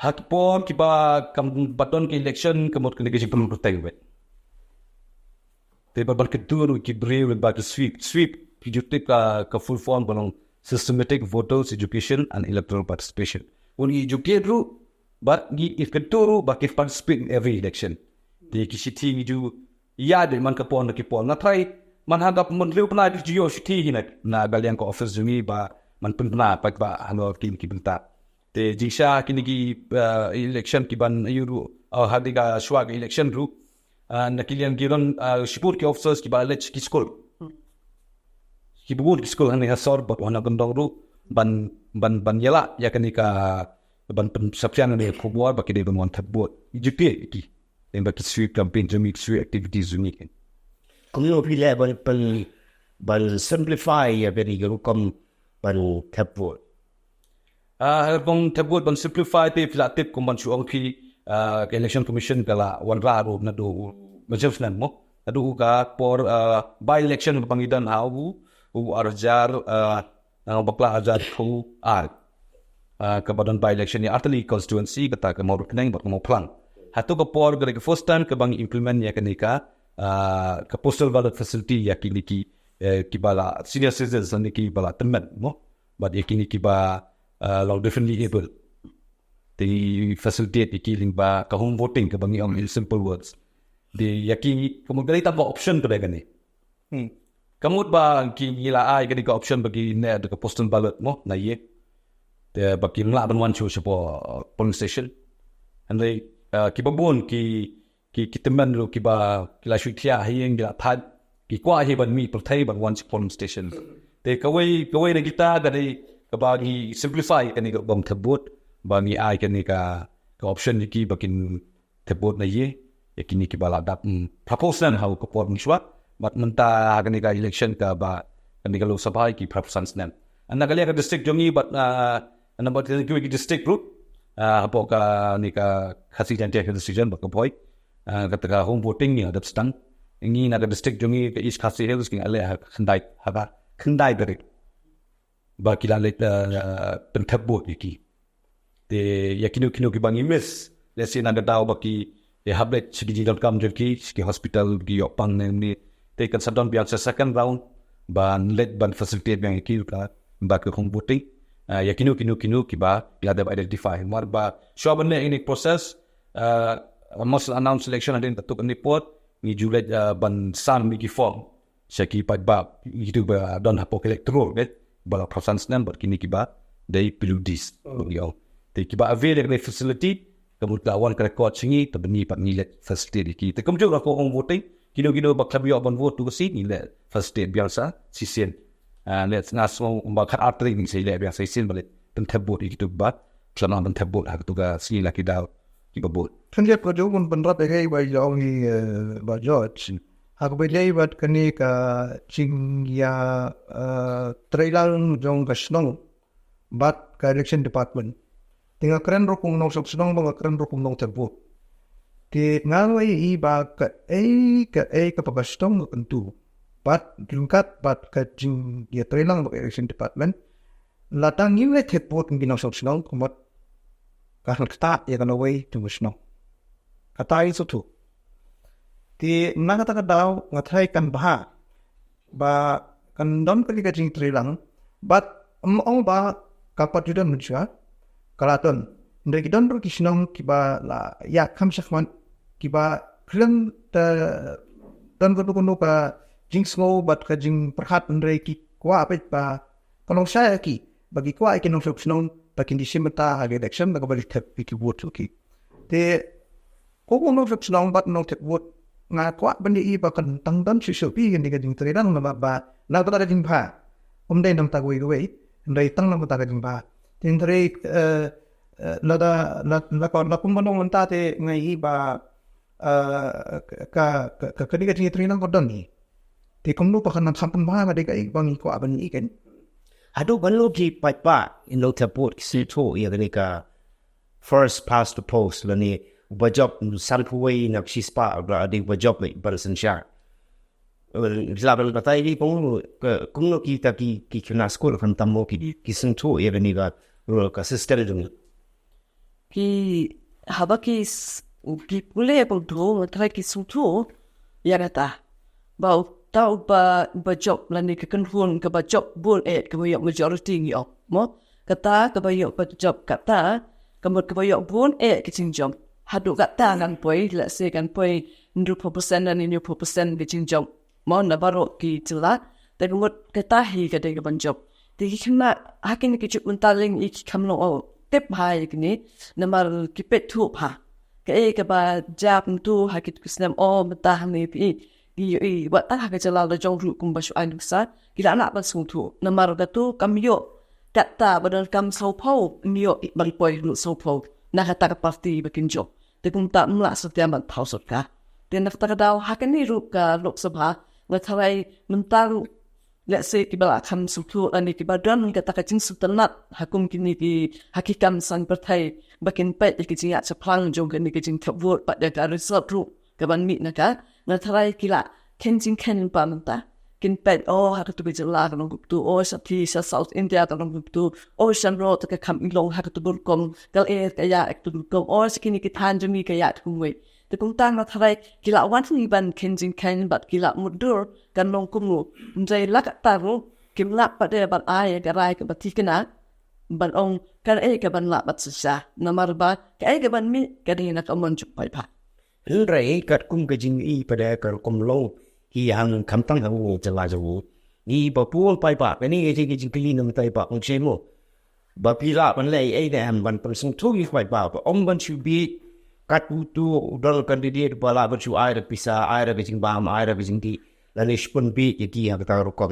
Ha ki por kiba kam ba don ka election ka mut kane ka jingpynruteng wet. Te ba ban kyntu ruh ki briew ba ki sweep, sweep ki ju tip ka, ka full form ba long systematic voters education and electoral participation. Wan ngi ju kit ruh bad ngi kyntu ruh ba ki participate in every election. Te ki shithi ngi ju ïa de man ka por na ki por. Nga try man ha ka pynmynriew bnai ki ju ïoh shithi hi na, na ka liang ka office jong ngi ba man pynbna pat ba halor kine ki bynta. Te jingshisha kine ki, eh, election ki ban ïoh ruh, eh, ha kane ka shuwa ka election ruh, eh, na ki liang ki don, eh, shibun ki officers kiba leit ki skul. Kiba bun ki skul hangne ha sor bad ha kyndong ruh ban, ban, ban ïaleh ïa kane ka ban pynsaphriang ïa kane ka khubor ba ki dei ban wan thep vote. Ki ju tip ki. Lem bad ki sweep campaign jong ngi, ki sweep activities jong ngi. Kumno phi leh ban, ban, ban simplify ïa kane ka rukom ban thep vote? Ah, ban thep vote ban simplify te phi la tip kum ban shu ong phi, uh, ka Election Commission ka la wanrah ruh naduh u, mynta snem mo, naduh u ka por, uh, by election kaba ngi don ha u, u arhajar, uh, bakla arhajar khatar. Uh, kaba don by election ïa artylli constituency, kata ka Mawryngkneng bad ka Mawphlang. Hato ka por ka dei ka first time kaba ngi implement ïa kane ka, uh, ka postal ballot facility ïa kine ki, eh, kiba la senior citizens ne kiba la tymmen mo. Bad ïa kine kiba, uh, long differently able. Te facilitate ïa ki lyngba ka home voting kaba ngi ong in simple words. Te ïa ki ka mut ka dei tang ka option ka dei kane. Hmm. Ka mut ba ki ngi la ai kane ka option ba ki ne da ka postal ballot mo na ïing. Te ba kim lah ban wan shuh sha polling station. Hynrei, uh, kiba bun ki ki, ki tymmen ruh kiba ki la shu thiah ha ïing ki la thait. Ki kwah hi ban mih pyrthei ban wan sha polling station. Te kawei, kawei na kita ka dei kaba ngi simplify kane ka bym thep vote. Ba ngi ai kane ka, ka option ïa ki ba kin thep vote na ïing. Ïa kine kiba la dap, mm, phra phew snem ha ka por mynshuwa. Bad mynta ha kane ka election kaba kane ka Lok Sabha ki phra phew san snem. Hynda ka liang ka district jong ngi bad, ah, hynda bad ki, ki district ruh, ah, hapoh kane ka Khasi Jaintia Hills Region bad ka Bhoi. Ah, kata ka home voting ngi la dep sdang. Ngi na ka district jong ngi ka East Khasi Hills ngi la leh ha ka khyndai, ha ka khyndai tarik. Ba ki la leit, eh, pynthep vote ïa ki. Te ïa kino kino kiba ngi miss. Let's say na ka daw ba ki ïa hap leit sha ki jingdonkam jong ki, sha ki hospital, ki ïoh pang ne ne. Te kan sa don biang sa second round ban leit ban facilitate biang ïa ki ka, ba ka home voting. Eh, ïa kino kino kino kiba ngi la dep identify. Namar ba shuwa ban leh ïa kane ka process, eh, must announce election hadien katto katne por, ngi ju leit, eh, ban sign ïa ki form. Sha ki paidbah, kitu ba don hapoh ka electoral, eh, ba la phra phew san snem bad kine kiba dei P W Ds. Hmm. Bad ïa te kiba avail ïa kane ka facility, ka mut la wan ka record sha ngi, te ba ngi pat ngi leh facilitate ïa ki. Te kumjuh ruh ka home voting, kino kino ba khlem ïoh ban vote tu ka sngi, ngi leh facilitate biang sa shisien. Ah, leh nga sngew ba khatar tarik ngi sa leh biang sa shisien ba leh pynthep vote ïa kitu ba khlem lah pynthep vote ha katu ka sngi la ki daw kiba bun. Kan ïa ka jong un pynrap ïa ka ba ïa ong i, eh, Bah George. Ha kaba ïadei bad kane ka jingïa, eh, treilang jong ka shnong bad ka election department. Te nga kren ruh kum u nongshong shnong bad nga kren ruh kum u nongthep vote. Te nga ong ïa i ba kaei kaei kaba ka shnong ka kyntu bad ryngkat bad ka jingïatreilang bad ka election department. Lada ngim leh thep vote ngi nongshong shnong, ka mut ka hynrei kata ïa ka lawei jong ka shnong. Kata i suthu. Te na kata ka daw nga tharai kan bha ba kan don kane ka jingtreilang, bad ym ong ba ka pat ju don mynshuwa, ka la don. Hynrei ki don ruh ki shnong kiba la ïa kham shakhmat, kiba khlem da don kano kano ka jingsngew bad ka jingpyrkhat, hynrei ki kwah beit ba ka long shai ha ki ba ki kwah ïa ki nongshong shnong ba kin ïashim bynta ha ka election, ba ka ban thep ïa ki vote ki. Te ko u nongthep shnong bad u nongthep vote, nga kwah ban ïohi ba kan tang don shuh shuh ïa kane ka jingtreilang namar ba na ka bynta ka jingbha. Ym dei na ka bynta kawei kawei, hynrei tang na ka bynta ka jingbha. Te hynrei, eh, eh, lada, la, la, la kumba long mynta te nga ïohi ba, eh, ka, ka, ka, kane ka jingtreilang ka don hi. Te kumno ba kan nang kham pynbha, nga dei kaei ba ngi kwah ban ïohi kan. Haduh ban long ki paidbah, ki nongthep vote ki sngewthuh ïa kane ka first past the post, lane uba jop sanphew wei na ka shispah, ba dei uba jop ban synshar. Jla ban batai ïa kumno, ka, kumno kita ki, ki khynnah skul khamtam mo ki, ki sngewthuh ïa kane ka, ka system jong ngi. Ki, haba ki s-, ki pule kumtu, nga tharai ki sngewthuh ïa kata. Ba uta uba, uba jop lane ka kynhun kaba jop bun eh kaba ïoh majority ngi ong. Mo, kata kaba ïoh ba jop kata, ka mut kaba ïoh bun eh ka jingjop. Haduh kata kan poi, let's say kan poi hynriewphew percent lane hynñiewphew percent ka jingjop. Mo, na baroh ki jylla, te ka mut kata hi ka dei ka ban jop. Te ki khynnah ha kine ki juk mynta lei ïa ki kham long, oh, tip bha ïa kine, namar ki peit thuh bha. Kaei kaba jia kumtu ha kito ki snem, oh, mynta hangne phi i, ki ïohi, wat tang ha ka jylla la jong ruh kumba shu ai nuksa, ki la lah ban sngewthuh. Namar katu kam ïoh kata ba donkam sawphew, ym ïoh ban poi ruh sawphew na kata ka party ba kin jop. Te kumta ym lah satia ban thaw sorkar. Te na kata ka daw ha kane ruh ka Lok Sabha, nga tharai mynta ruh Let's say kiba la kham sngewthuh lane kiba don kata ka jingsngewtynnat ha kum kine ki, ha ki kam saiñ pyrthei, ba kin peit ïa ki jingïaid shaphang jong kane ka jingthep vote bad ïa ka result ruh kaban mih na ka. Nga tharai ki la kheiñ jingkheiñ paw mynta, kin peit, oh, ha katu ka jylla ka long kumtu, oh, sha phi sha South India ka long kumtu, oh, sha North ka kham ilong ha katu ka rukom, ka lyer ka ïaid ha katu ka rukom, oh, sha kine ki thaiñ jong ngi ka ïaid kumwei. Te kumta nga tharai ki la wan hi ban kheiñ jingkheiñ bad ki la mutdur kan long kumno. Hynrei la katta ruh kim lah pat de ban ai ïa ka rai kaba thikna ban ong kaei kaban lah ban shisha, namar ba kaei kaban mih ka dei na ka mon jong u paidbah. Hynrei katkum ka jingïohi pat de ka rukom long hi hangno, khamtam hangne ha jylla jong ngi, ngi ba bun paidbah, kane ka jing, ka jingkylli na mynta i Bah Kongshei mo, ba phi lah ban leh ei ne em ban pynsngewthuh ïa ki paidbah ba ym ban shu bieit kat uto u don candidate ba lah ban shu ai da ka pisa, ai da ka jingbam, ai da ka jingdih, lane shu pynbieit ïa ki ha kata ka rukom.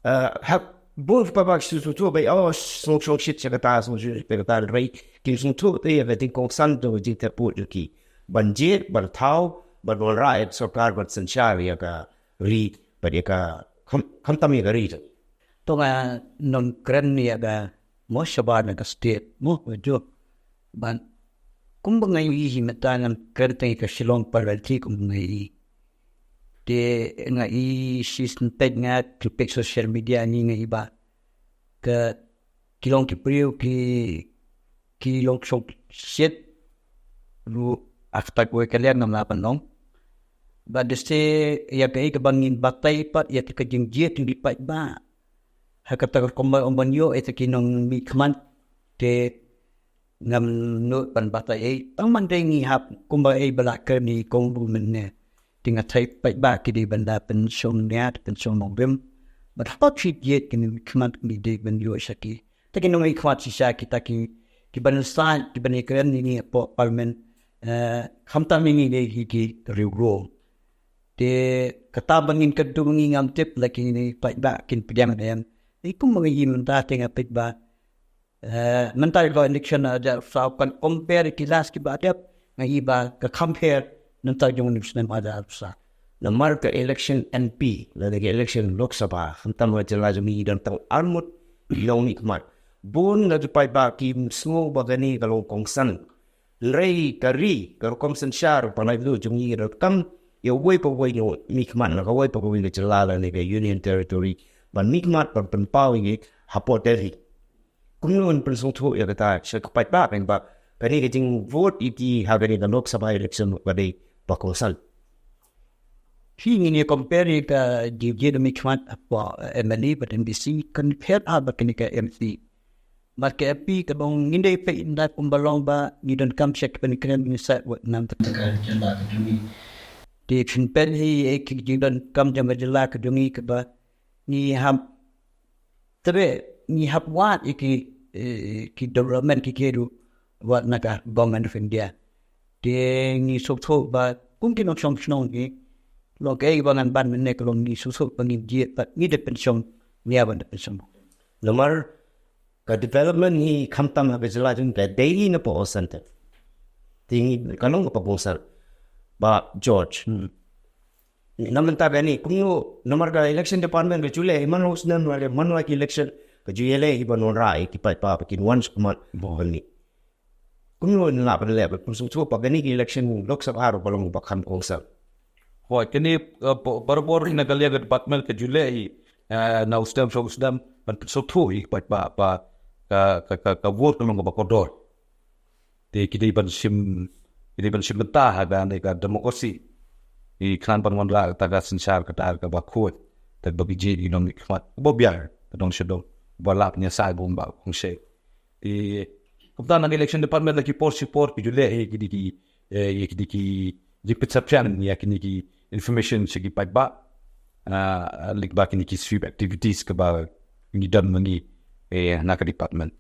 Eh, hap bun ki paidbah ki sngewthuh ba, oh, sngewsih shit sha kata, sngewsih shit sha kata, hynrei kim sngewthuh te ïa ka jingkongsan jong ka jingthep vote jong ki ban jied, ban thaw, ban wanrah ïa ka sorkar, ban synshar ïa ka ri bad ïa ka kham, khamtam ïa ka ri. To nga nang kren ïa ka mo shabar na ka state mo, jo. Ban kumba nga ïohi hi mynta, ngan kren tang ïa ka Shillong Parliamentary kumba nga ïohi. Te nga ïohi shisien, nga peit social media, nga ïohi ba ka, ki long ki briew ki, ki long shong shit ruh ha kata kawei ka liang, ngam lah ban ong. Bad lehse ïa kaei kaba ngin batai pat ïa ka jingjied jong ki paidbah ha kata ka rukom, ym ban ïoh ïa kita ki nongmihkhmat. Te ngam nud ban batai ei, tang ban dei ngi hap kumba ei ba la kren i Kong Bun mynne. Te nga tharai paidbah ki dei ban da pynshong nia, pynshong nongrim. Bad haba ki jied ki nongmihkhmat, ki dei ban ïoh sha ki. Te ki nongmihkhmat shisha kita ki, ki ban said, ki ban ïakren ïa ngi hapoh Parliament, eh, khamtam ïa ngi dei hi ki riewrung. Te kata ba ngin kyntu, ngi ngam tip la kine ki paidbah kin pdiang ne em. Te kumba nga ïohi mynta te nga peit ba, eh, mynta ka election ar hajar arphew saw, kan compare ki last kiba dep, nga ïohi ba ka compare mynta jong u snem ar hajar arphew saw. Namar ka election M P lane ka election Lok Sabha, khamtam ha jylla jong ngi, don tang arngut ki nongmihkhmat. Bun na ki paidbah kim sngew ba kane ka long kongsan. Hynrei ka ri, ka rukom synshar ba ngi ïoh jong ngi, donkam ïa uwei pa uwei u nongmihkhmat na kawei pa kawei ka jylla lane ka Union Territory ban mihkhmat, ban pynpaw ïa ngi hapoh Delhi. Kumno ngin pynsngewthuh ïa kata sha ki paidbah, ba kane ka jingvote ïa ki ha kane ka Lok Sabha election ka dei ba kongsan. Hi, ngin ïa compare ïa ka jingjied mihkhmat hapoh M L A bad M D C, compare ha bad kane ka M P. Bad ka M P ka long, ngin dei peit ynda kumba long ba ngi donkam sha ki ban kren, ngi sa wat nam ka ka jylla ka jong ngi. Te phin peit hi ïa ki jingdonkam jong ka jylla ka jong ngi kaba ngi hap, tebe ngi hap wad ïa ki, eh, ki development ki, ki ruh wad na ka Government of India. Te ngi sngewthuh ba kum ki nongshong shnong ngi, long kaei ba ngan ban mynne ka long, ngi sngewthuh ba ngin jied bad ngi dei pynshong nia, ban dei pynshong. Namar ka development hi khamtam ha ka jylla jong ngi ka dei hi na poh centre. Te ngi ka long kaba kongsan, Bah George. Hmm. Na mynta kane kumno, namar ka election department ka ju leh hi man la u snem, man la ki election, ka ju ïaleh hi ban wanrah ïa ki paidbah ba kin wan shakhmat ban mih. Kumno ngin lah ban leh ban pynsngewthuh ba kane ka election Lok Sabha ruh ka long ba kham kongsan. Hooid, kane, eh, ba-, barabor hi na ka liang ka department ka ju leh hi, eh, na u snem sha u snem ban pynsngewthuh ïa ki paidbah ba ka, ka, ka, ka vote ka long kaba kordor. Te ki dei ban shim, ki dei ban shim bynta ha kane ka democracy. Te khnang ban wanrah kata ka synshar kata kaba khuid, kata kaba ki jied ki nongmihkhmat, kaba biang, ka dong sha dong, ba lah ban ïasaid bad u Bah Kongshei. Te kumta na ka election department la ki por shi por ki ju leh hi kine ki, eh, ïa kine ki jingpynsaphriang ïa kine ki information sha ki paidbah, ah, lyngba kine ki sweep activities kaba ngi don ma ngi, eh, na ka department.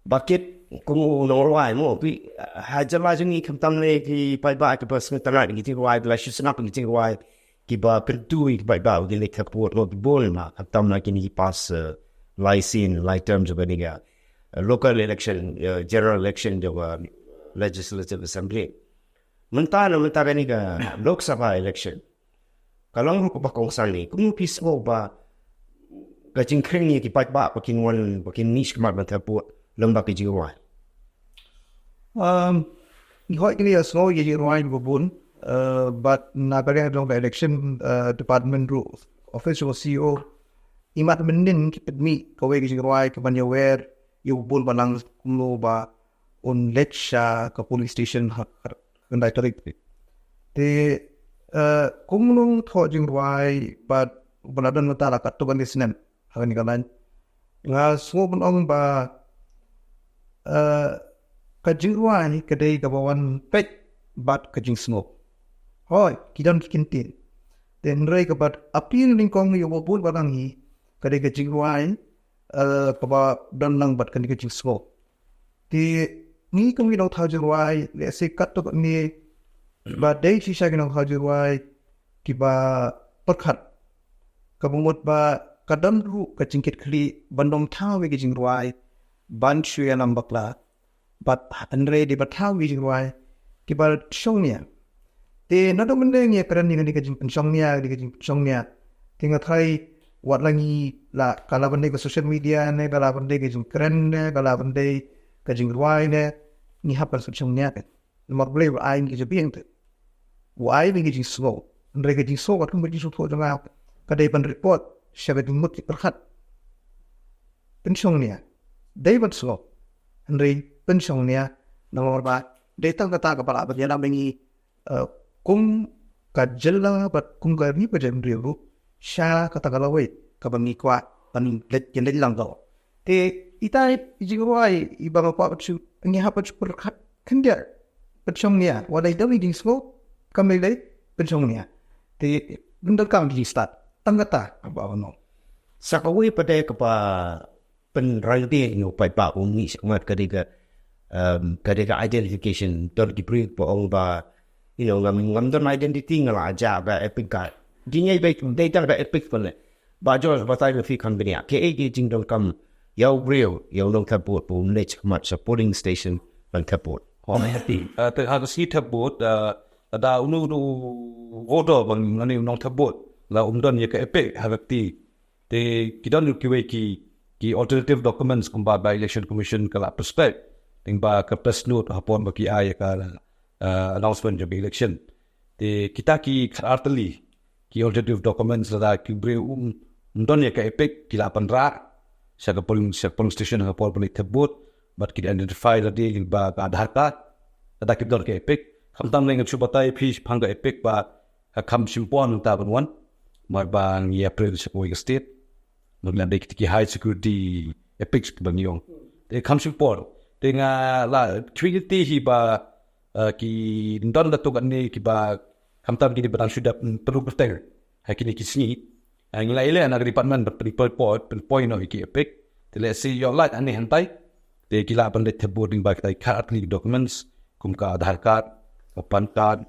Bah Kit, kum u nongrwai mo, phi, ha jylla jong ngi khamtam ne ki paidbah kiba sngewtynnat ïa ki jingrwai, ba la shu sngap ïa ki jingrwai, kiba kyntu ïa ki paidbah ba kin leit thep vote, mo, ki bun ma, khamtam na kine ki past, eh, lai sien, lai term jong kane ka, eh, local election, eh, general election jong ka Legislative Assembly. Mynta na mynta kane ka Lok Sabha election. Ka long ruh kaba kongsan ne, kumno phi sngew ba ka jingkhring ïa ki paidbah ba kin wan, ba kin mih shakhmat ban thep vote lyngba ka jingrwai? Um, ngi hoi kini ïa sngew ïa jingrwai ba bun, uh, bad na ka liang jong ka election, uh, department ruh, office jong C E O, imat mynnin ki pynmih kawei ka jingrwai kaban ïawer ïa u bun balang kumno ba un leit sha ka polling station ha ka khyndai tarik. Te, uh, kumno thoh jingrwai bad ba la don mynta la katto katne snem ha kane ka lain. Nga sngew ban ong ba, uh, ka jingrwai ka dei kaba wan peit bad ka jingsngew. Hooid, ki don ki kyntien. Te hynrei kaba appeal nyngkong ïa u bun balang hi ka dei ka jingrwai, uh, kaba don lang bad kane ka jingsngew. Te ngi kum ki nongthaw jingrwai, lehse katto katne ba dei shisha ki nongthaw jingrwai kiba pyrkhat. Kaba mut ba ka don ruh ka jingkitkhlieh ban ym thaw ïa ki jingrwai ban shu ïalam bakla. Bad hynrei dei ban thaw ïa ki jingrwai kiba shongnia. Te naduh mynne ngi ïakren ïa kane ka jingpynshongnia, kane ka jingpynshongnia. Te nga tharai wat la ngi la, ka la ban dei ka social media ne, ka la ban dei ka jingkren ne, ka la ban dei ka jingrwai ne, ngi hap ban pynshongnia. Namar U Blei u ai ngi ka jabieng te. U ai ngi ka jingsngew. Hynrei ka jingsngew katkum ka jingsngewthuh jong nga ka dei ban report sha ka jingmut ki pyrkhat. Pynshongnia. Dei ban sngew. Hynrei pynshongnia namar ba dei tang kata kaba lah ban ïalam ïa ngi, eh, kum ka jylla bad kum ka ri bad ka jaitbynriew ruh sha kata ka lawei kaba ngi kwah ban leit, ïaleit lang dor. Te ita i jingrwai iba nga kwah ban shu, ngi hap ban shu pyrkhat khyndiat, pynshongnia. Wat la i dang i jingsngew kam lei lei, pynshongnia. Te bynta kam ki jingstad tang kata kaba ong. Sa kawei pat de kaba pynrang te ïa u paidbah u mih shakhmat ka dei ka, um, ka dei ka identification. Don ki briew ba ong ba, you know, ngam, ngam don identity, nga la jah da EPIC card. Jingïaid beit dei tang da EPIC pynleh. Bah George, batai ma phi kham bniah, kaei ka jingdonkam ïa u briew, ïa u nongthep vote ba un leit shakhmat sha polling station ban thep vote? Uh, te ha ka sngi thep vote, uh, lada uno uno u voter ba ngi, u nongthep vote la um don ïa ka EPIC ha ka kti. Te ki don kiwei ki, ki alternative documents kumba ka Election Commission ka la prescribe lyngba ka press note ha por ba ki ai ïa ka, uh, announcement jong ka election. Te kita ki khadar tylli ki alternative documents, lada ki briew um, um don ïa ka EPIC, ki lah ban rah sha ka polling, sha ka polling station ha ka por ba leit thep vote, bad ki identify lade lyngba ka Aadhaar card. Lada kim don ka EPIC, khamtam lei ngan shu batai phi shaphang ka EPIC ba ka kham shym poi nangta ban wan, namar ba ngi ïa print sha kawei ka state. Namar lada ki high security EPIC ba ngi ong, te kham shym poi. Te nga la, three eighty hi ba, uh, ki don katto katne kiba khamtam kine ba dang shu dep pynrung kyrteng ha kine ki sngi. Uh, ngi la ïaleh na ka department ban pynpoi, pynpoi noh ïa ki EPIC. Te lehse ïoh lait hangne hangtai, te ki lah ban leit thep vote lyngba kita ki khadar tylli ki documents kum ka Aadhaar card, ka PAN card,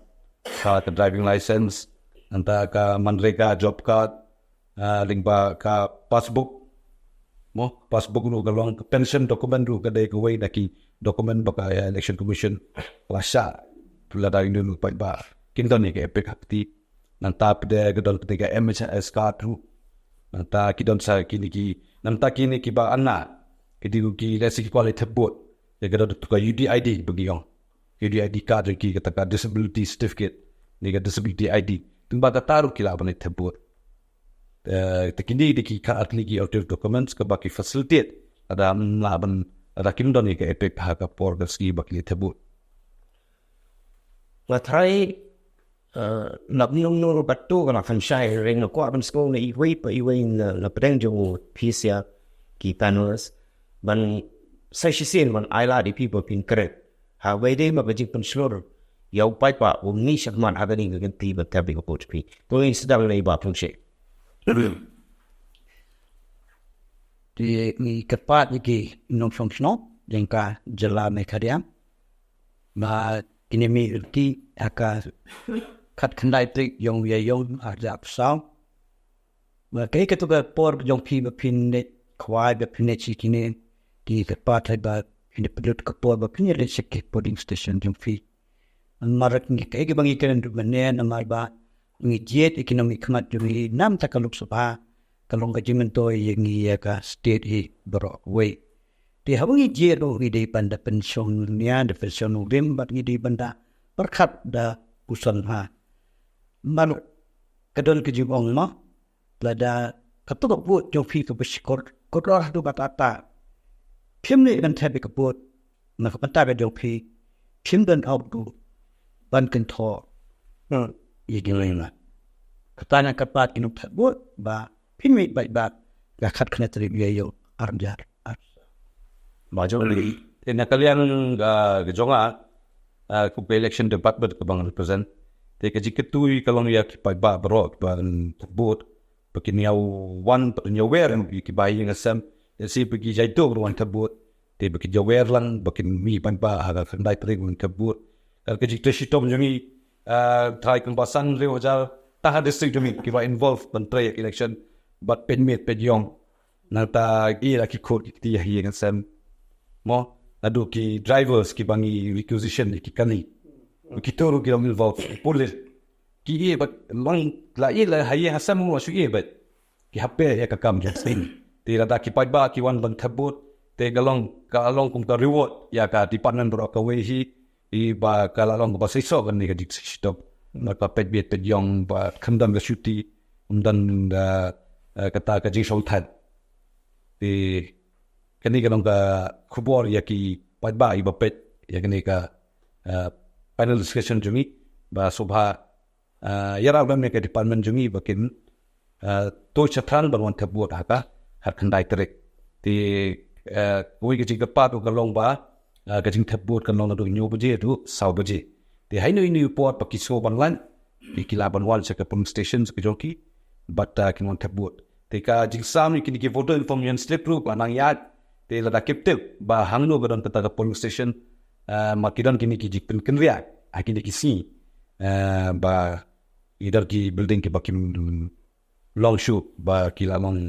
ka, ka driving license, nangta ka MGNREGA job card, ah, lyngba ka passbook. Mo, passbook ruh ka long, ka pension document ruh ka dei kawei na ki document ba ka, eh, Election Commission la shah. Lada ïa u paidbah kim don ïa ka EPIC ha kti. Nangta pat de ka don pat de ka MHS card ruh. Nangta ki don sa kine ki, nangta kine kiba ana, ki dei ki lehse ki kwah leit thep vote. Ïa ka don ka UDID ba ngi ong. UDID card jong ki, kata ka disability certificate ne ka disability ID. Te lyngba kata ruh ki lah ban leit thep vote. Eh, te kine dei ki khadar tylli ki alternative documents kaba ki facilitate lada ym lah ban, lada kim don ïa ka EPIC ha ka por ka sngi ba ki leit thep vote. Nga tharai, eh, na bynta uno uno katto ka la pynshai, hynrei nga kwah ban sngewthuh na iwei pa iwei na, na pdeng jong u, phi sha ki panelists, ban sa shisien ban ailad ïa phi ba phin kren ha kawei de ma ka jingpynshlur ïa u paidbah u mih shakhmat ha kane ka kynti ban thep ïa ka vote phi. To ngin sdang na i Bah Pynshai. Te ngi kyrpad ïa ki nongshong shnong jong ka jylla Meghalaya ba kine mih ruh ki ha ka khatkhyndai tarik jong u Ïaïong arhajar arphew saw. Ba kaei kata ka por jong phi ba phin leit khwai, ba phin leit sha kine, ki kyrpad ba phin pynlut ka por ba phin leit sha ki polling station jong phi. Namar kaei kaba ngi kren ruh mynne namar ba ngi jied ïa ki nongmihkhmat jong ngi namar ka Lok Sabha ka long ka jingmyntoi ïa ngi ïa ka state hi baroh kawei. Te haba ngi jied ruh ngi dei ban da pynshong nia da pynshong nongrim bad ngi dei ban da pyrkhat da puson ha. Namar ka don ka jingong ma lada ka tu ka vote jong phi ka ba shikor kor haduh ba ta ta. Phim leh ban thep ïa ka vote na ka bynta ka jong phi, phim don hok ruh ban kynthoh ïa ki lei na. Kata na ka pat ki nongthep vote ba phim leh bad ba ka khatkhyndai tarik Jylliew ar hajar ar. Ba jong li. Te na ka liang ka jong nga, ah, ka election department ka ba nga represent. Te ka jingkyntu ka long ïa ki paidbah baroh ba thep vote ba kin ïa wan ba kin ïa wer ïa ki ba ïing sem. Te si ba ki jait to wan thep vote. Te ba kin ïa wer lang ba kin mih paidbah ha ka khyndai tarik wan thep vote. Ka jingtrei shitom jong ngi, ah, trai kumba san hynriew hajar tang ha district jong ngi ki ba involve ban trei election bad peit miet peit ïong. Nangta ki la ki khot ki kti ha ïing sem. Mo, naduh ki drivers ki ba ngi requisition ki kani. Ki to ruh ki long involve, police. Ki ïeh bad long la ïeh la ha ïing ha sem ruh shu ïeh bad. Ki happy ïa ka kam jong state. Te lada ki paidbah ki wan ban thep vote. Te ka long ka long kum ka reward ïa ka department baroh kawei hi. I ba ka la long ba shisha kane ka jingtrei shitom. Ba ka peit miet peit ïong ba kham don ka shuti, kham don, ah, ah, kata ka jingshongthait. Te kane ka long ka khubor ïa ki paidbah i ba peit ïa kane ka, ah, panel discussion jong ngi ba sngewbha, ah, ïarap ïa ka department jong ngi ba kin, ah, to shatran ban wan thep vote ha ka, ha khyndai tarik. Te, ah, kawei ka jingkyrpad ka long ba, ah, ka jingthep vote kan long naduh hynñiew baje haduh saw baje. Te ha ino ino i por ba ki sngew ban wan, ki lah ban wan sha ka polling station ka jong ki bad, ah, kin wan thep vote. Te ka jingsam ïa kine ki voter information slip ruh ba nang ïaid. Te lada kim tip ba hangno ka don kata ka polling station, ah, ma ki don kine ki jingpynkynriah ha kine ki sngi, ah, ba i don ki building ki ba kim long shuh ba ki la long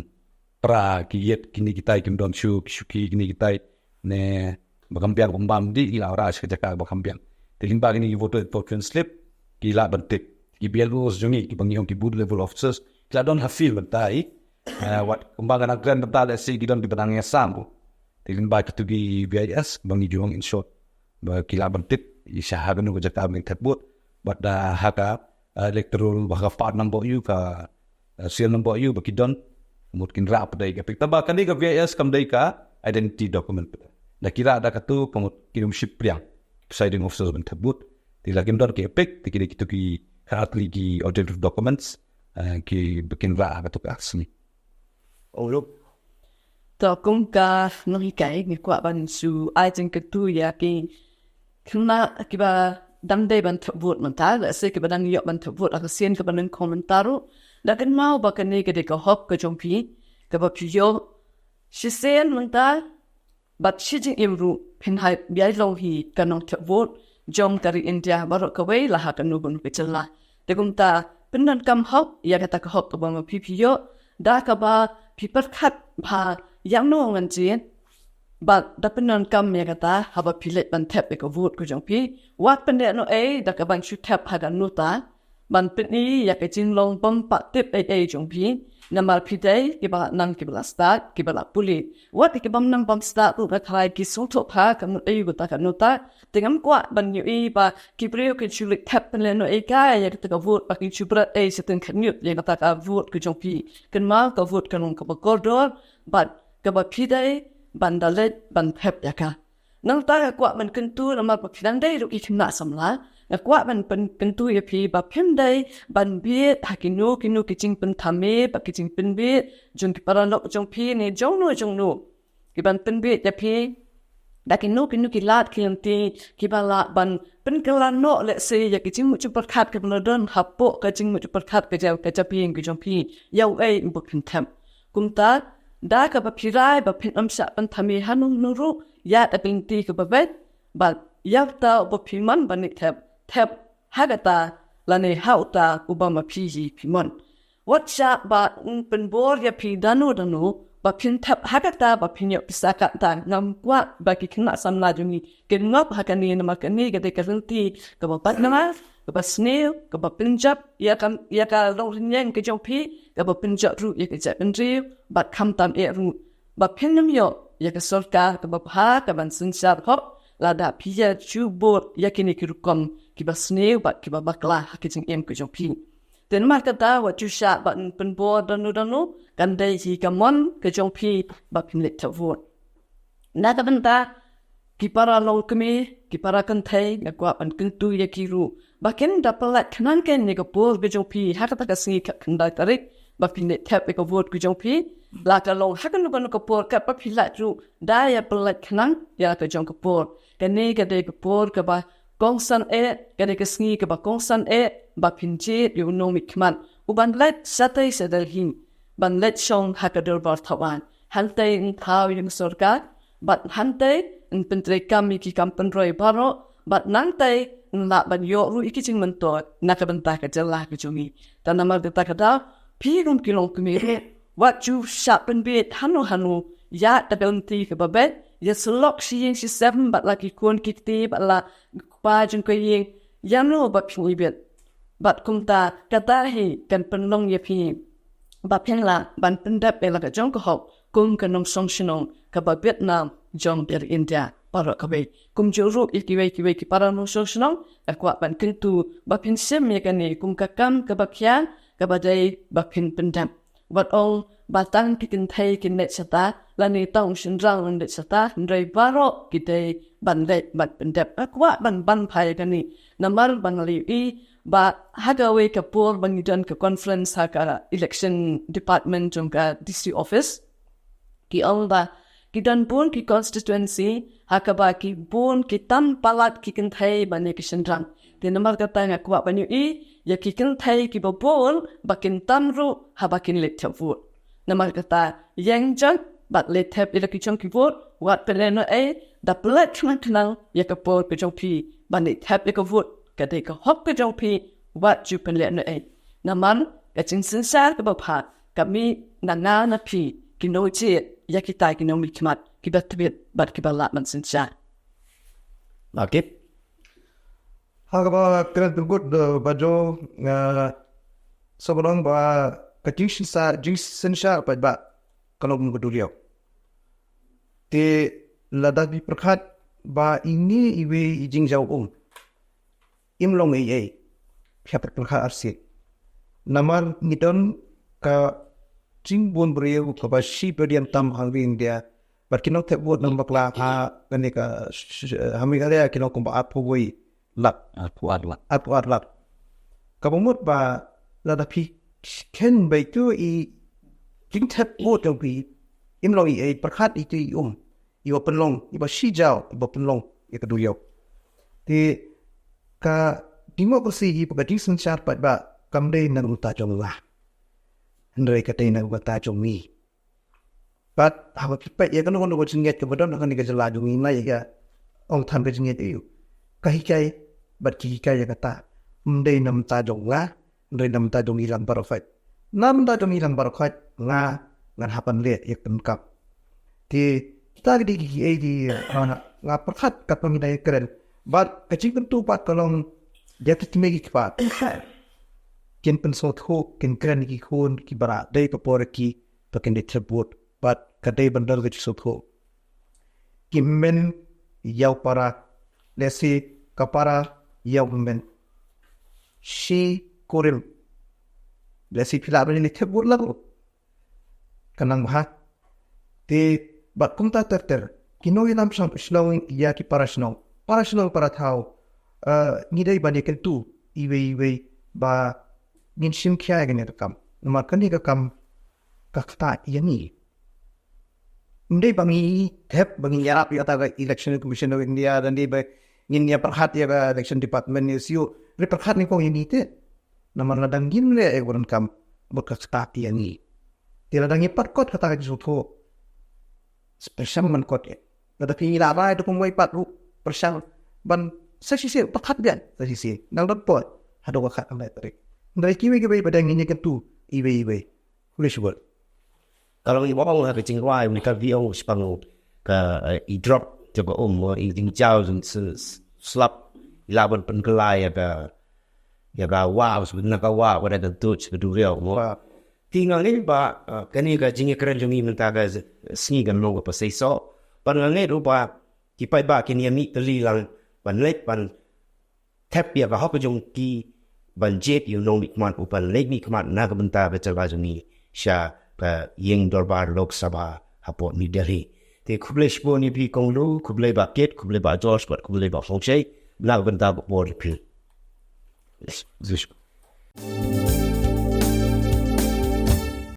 pra ki ïit kine kitai kim don shuh ki shuki kine kitai ne ba kham biang kumba ym dei ki la rah sha ka jaka ba kham biang. Te lyngba kine ki voter information slip ki lah ban tip ki B L Os jong ngi ki ba ngi ong ki booth level officers ki la don ha field mynta i. Eh, wat kumba nga nang kren mynta lehse ki don ki ba nang ïasam. Te lyngba kito ki V I S ba ngi ju ong in short ba ki lah ban tip i sha ha kano ka jaka ba ngi thep vote bad da ha ka, eh, electoral ba ka part number ïa u ka, eh, serial number ïa u ba ki don. Mut kin rah pat da i ka pik. Tangba kane ka V I S kam dei ka identity document. Da ki rah da kato ka mut kin ym shim pyrshah presiding officer ban thep vote. Te la kim don ki pik te ki dei kito ki khatli ki objective documents, eh, ki ba kin rah kato ka sngi. Ong ruh. To kum ka nonghikai ngi kwah ban shu ai jingkyntu ïa ki khynnah kiba dang dei ban thep vote mynta, lehse kiba dang ïoh ban thep vote ha ka sien kaba nyngkong mynta ruh. Da kynmaw ba kane ka dei ka hok ka jong phi kaba phi ïoh shisien mynta bad shi jingim ruh phin hap ban long hi ka nongthep vote jong ka ri India baroh kawei la ha kano kano ka jylla. Te kumta pyndonkam hok ïa kata ka hok kaba ma phi phi ïoh da kaba phi pyrkhat ba ïa no ngan jied bad da pyndonkam ïa kata haba phi leit ban thep ïa ka vote ka jong phi. Wat pyndep noh ei da kaban shu thep ha ka nota ban pyni ïa ka jinglong bym pat tip ei ei jong phi. Namar phi dei kiba nang kiba la stad kiba la pule. Wat ïa ki bym nang bym stad ruh nga tharai ki sngewthuh bha ka mut ei kata ka nota. Te ngam kwah ban ïohi ba ki briew kin shu leit thep pynlehnohei ïa kata ka vote ba kin shu bret ei sha tyngkhap ïa kata ka vote ka jong phi. Kynmaw ka vote ka long kaba kordor bad kaba phi dei ban da leit ban thep ïa ka. Nangta nga kwah ban kyntu namar ba phi dang dei ruh ki khynnah samla. Nga kwah ban pynkyntu ïa phi ba phim dei ban bieit ha kino kino ki jingpynthame bad ki jingpynbieit jong ki paralok jong phi ne jongno jongno. Ki ban pynbieit ïa phi da kino kino ki lad ki lynti kiba lah ban pynkylla noh lehse ïa ki jingmut jingpyrkhat kiba la don hapoh ka jingmut jingpyrkhat ka jong ka jabieng ka jong phi ïa uei uba phin thep. Kumta da kaba phi rai ba phin ym shah pynthame hano hano ruh ïa ka lynti kaba beit bad ïa uta uba phi mon ban leit thep, thep ha kata lane ha uta uba ma phi hi phi mon. Wat shah ba un pynbor ïa phi dano dano Ba phin thep ha kata ba phin ïoh pisa kata, ngam kwah ba ki khynnah samla jong ngi kin ngop ha kane, namar kane ka dei ka lynti kaba bad namar kaba sniew, kaba pynjot ïa ka, ïa ka longrynieng ka jong phi, kaba pynjot ruh ïa ka jaitbynriew, bad khamtam eh ruh ba phin nym ïoh ïa ka sorkar kaba bha kaban synshar hok lada phi ïa ju bud ïa kine ki rukom kiba sniew bad kiba bakla ha ka jingim ka jong phi. Te namar kata wat ju shah ban pynbor danu danu, kan dei hi ka mon ka jong phi ba phin leit thep vote. Na ka bynta ki para longkmie, ki para kynthei, nga kwah ban kyntu ïa ki ruh ba kin da pyllait khnang kein ïa ka por ka jong phi ha kata ka sngi khatkhyndai tarik ba phin leit thep ïa ka vote ka jong phi. La ka long ha kano kano ka por, katba phi lait ruh da ïa pyllait khnang ïa ka jong ka por. Kane ka dei ka por kaba kongsan eh, ka dei ka sngi kaba kongsan eh ba phin jied ïa u nongmihkhmat uban leit shatei sha Delhi ban leit shong ha ka dorbar thawaiñ. Hangtei yn thaw ïa ka sorkar bad hangtei yn pyntreikam ïa ki kam pynroi baroh, bad nangtei yn lah ban ïoh ruh ïa ki jingmyntoi na ka bynta ka jylla ka jong ngi. Te namar kata ka daw, phi ruh ki longkmie, wat ju shah pynbieit hano hano ïa ka lynti kaba beit, ïa sylok shi ïing shi sem bad la ki khun ki kti bad la ki kpa jong ka ïing, ïano ba phin ibit. Bad kumta kata hi kan pynlong ïa phi ba phin lah ban pyndep ïa la ka jong ka hok kum ka nongshong shnong kaba bit nam jong ka ri India baroh kawei. Kumjuh ruh ïa kiwei kiwei ki para nongshong shnong, nga kwah ban kyntu ba phin shim ïa kane kum ka kam kaba khia, kaba dei ba phin pyndep. Wat ong ba tang ki kynthei kin leit shata lane tang u shynrang un leit shata, hynrei baroh ki dei ban leit ban pyndep. Nga kwah ban ban phai ïa kane namar ba nga la ïohi ba ha kawei ka por ba ngi don ka conference ha ka election department jong ka D C office, ki ong ba ki don bun ki constituency ha kaba ki bun ki tam palat ki kynthei ban ïa ki shynrang. Te namar kata nga kwah ban ïohi ïa ki kynthei kiba bun ba kin tam ruh haba kin leit thep vote. Namar kata ïeng jot bad leit thep ïa la ki jong ki vote, wat pynlehnohei da pyllait khnang khnang ïa ka por ka jong phi ban leit thep ïa ka vote, ka dei ka hok ka jong phi, wat ju pynlehnohei. Namar ka jingsynshar kaba bha ka mih na nga na phi ki nongjied ïa kita ki nongmihkhmat kiba tbit bad kiba lah ban synshar. Okay. Ha kaba kren pynbud, eh, Bah Jo, nga sngewbha ong ba ka jingsynshar, jingsynshar paidbah ka long kum ka duriaw. Te lada phi pyrkhat ba ine iwei i jingjaw um, im long ei ei, phi hap pyrkhat arsien. Namar ngi don ka jingbun briew kaba shi billion tam ha ri India, bad ki nongthep vote nang bakla ha kane ka sh-, sh-, ha Meghalaya ki long kumba arphew wei lak. Arphew ar lak. Arphew ar lak. Kaba mut ba lada phi kheiñ ba itu i jingthep vote jong phi, im long ei ei, pyrkhat itu i um iba pynlong, iba shi jaw iba pynlong ïa ka duriaw. Te ka democracy hi, ka jingsynshar paidbah kam dei na ka bynta jong nga, hynrei ka dei na ka bynta jong ngi. Bad haba phi peit ïa kano kano ka jingngeit kaba don ha kane ka jylla jong ngi, nga ïa ong than ka jingngeit aïu, ka hikai bad ki hikai ïa kata, ym dei na bynta jong nga, hynrei na bynta jong ngi lang baroh khoit. Na bynta jong ngi lang baroh khoit nga ngan hap ban leh ïa ka kam. Te kita ki dei kiei kiei, ah, nga pyrkhat katba ngi dang ïakren. Bad ka jingkyntu pat ka long ïa ki kmie ki kpa, kin pynsngewthuh, kin kren ïa ki khun kiba la dei ka por ki ba kin leit thep vote. Bad ka dei ban don ka jingsngewthuh. Ki hynmen ïa u para, lehse ka para ïa u hynmen. Shi kurim, lehse phi lah ban leit thep vote lang ruh, ka nang bha. Te bad kumta ter ter, ki nongïalam shnong, shnong ïa ki para shnong, para shnong para thaw, eh, ngi dei ban ïakyntu iwei iwei ba ngin shim khia ïa kane ka kam. Namar kane ka kam ka ktah ïa ngi. Ym dei ba ngi thep, ba ngin ïarap ïa kata ka Election Commission of India, lane ba ngin ïa pyrkhat ïa ka Election Department, ïa C O, hynrei pyrkhat nyngkong ïa ngi te. Namar lada ngim leh ïa ka donkam, mut ka ktah ïa ngi. Te lada ngi pat kot kata ka jingsngewthuh, pyrshang ban kot ïa. Lada phi ngi la rai da kumwei pat ruh, pyrshang ban sa shisien, pyrkhat biang sa shisien. Nang don por haduh ka khatkhyndai tarik. Hynrei kiwei kiwei ba dang ngin ïakyntu iwei iwei. Khublei shibun. Ka long i ong ha ka jingrwai, ni ka vi ong spang ka, eh, i drop jong ka um, i jingjaw jong slap, i lah ban pynkylla ïa ka, ïa ka wah, na ka wah, wat ka duh ka duriaw mo. Te nga ngeit ba, eh, kane ka jingïakren jong ngi mynta ka sngi kan long kaba seisoh. Bad nga ngeit ruh ba ki paidbah kin ïa mih tylli lang ban leit ban thep ïa ka hok jong ki ban jied ïa u nongmihkhmat u ban leit mihkhmat na ka bynta ka jylla jong ngi sha ka ïing dorbar Lok Sabha hapoh New Delhi. Te khublei shibun ïa phi Kong Lu, khublei Bah Kit, khublei Bah Josh, bad khublei Bah Phongshei na ka bynta ka por jong phi.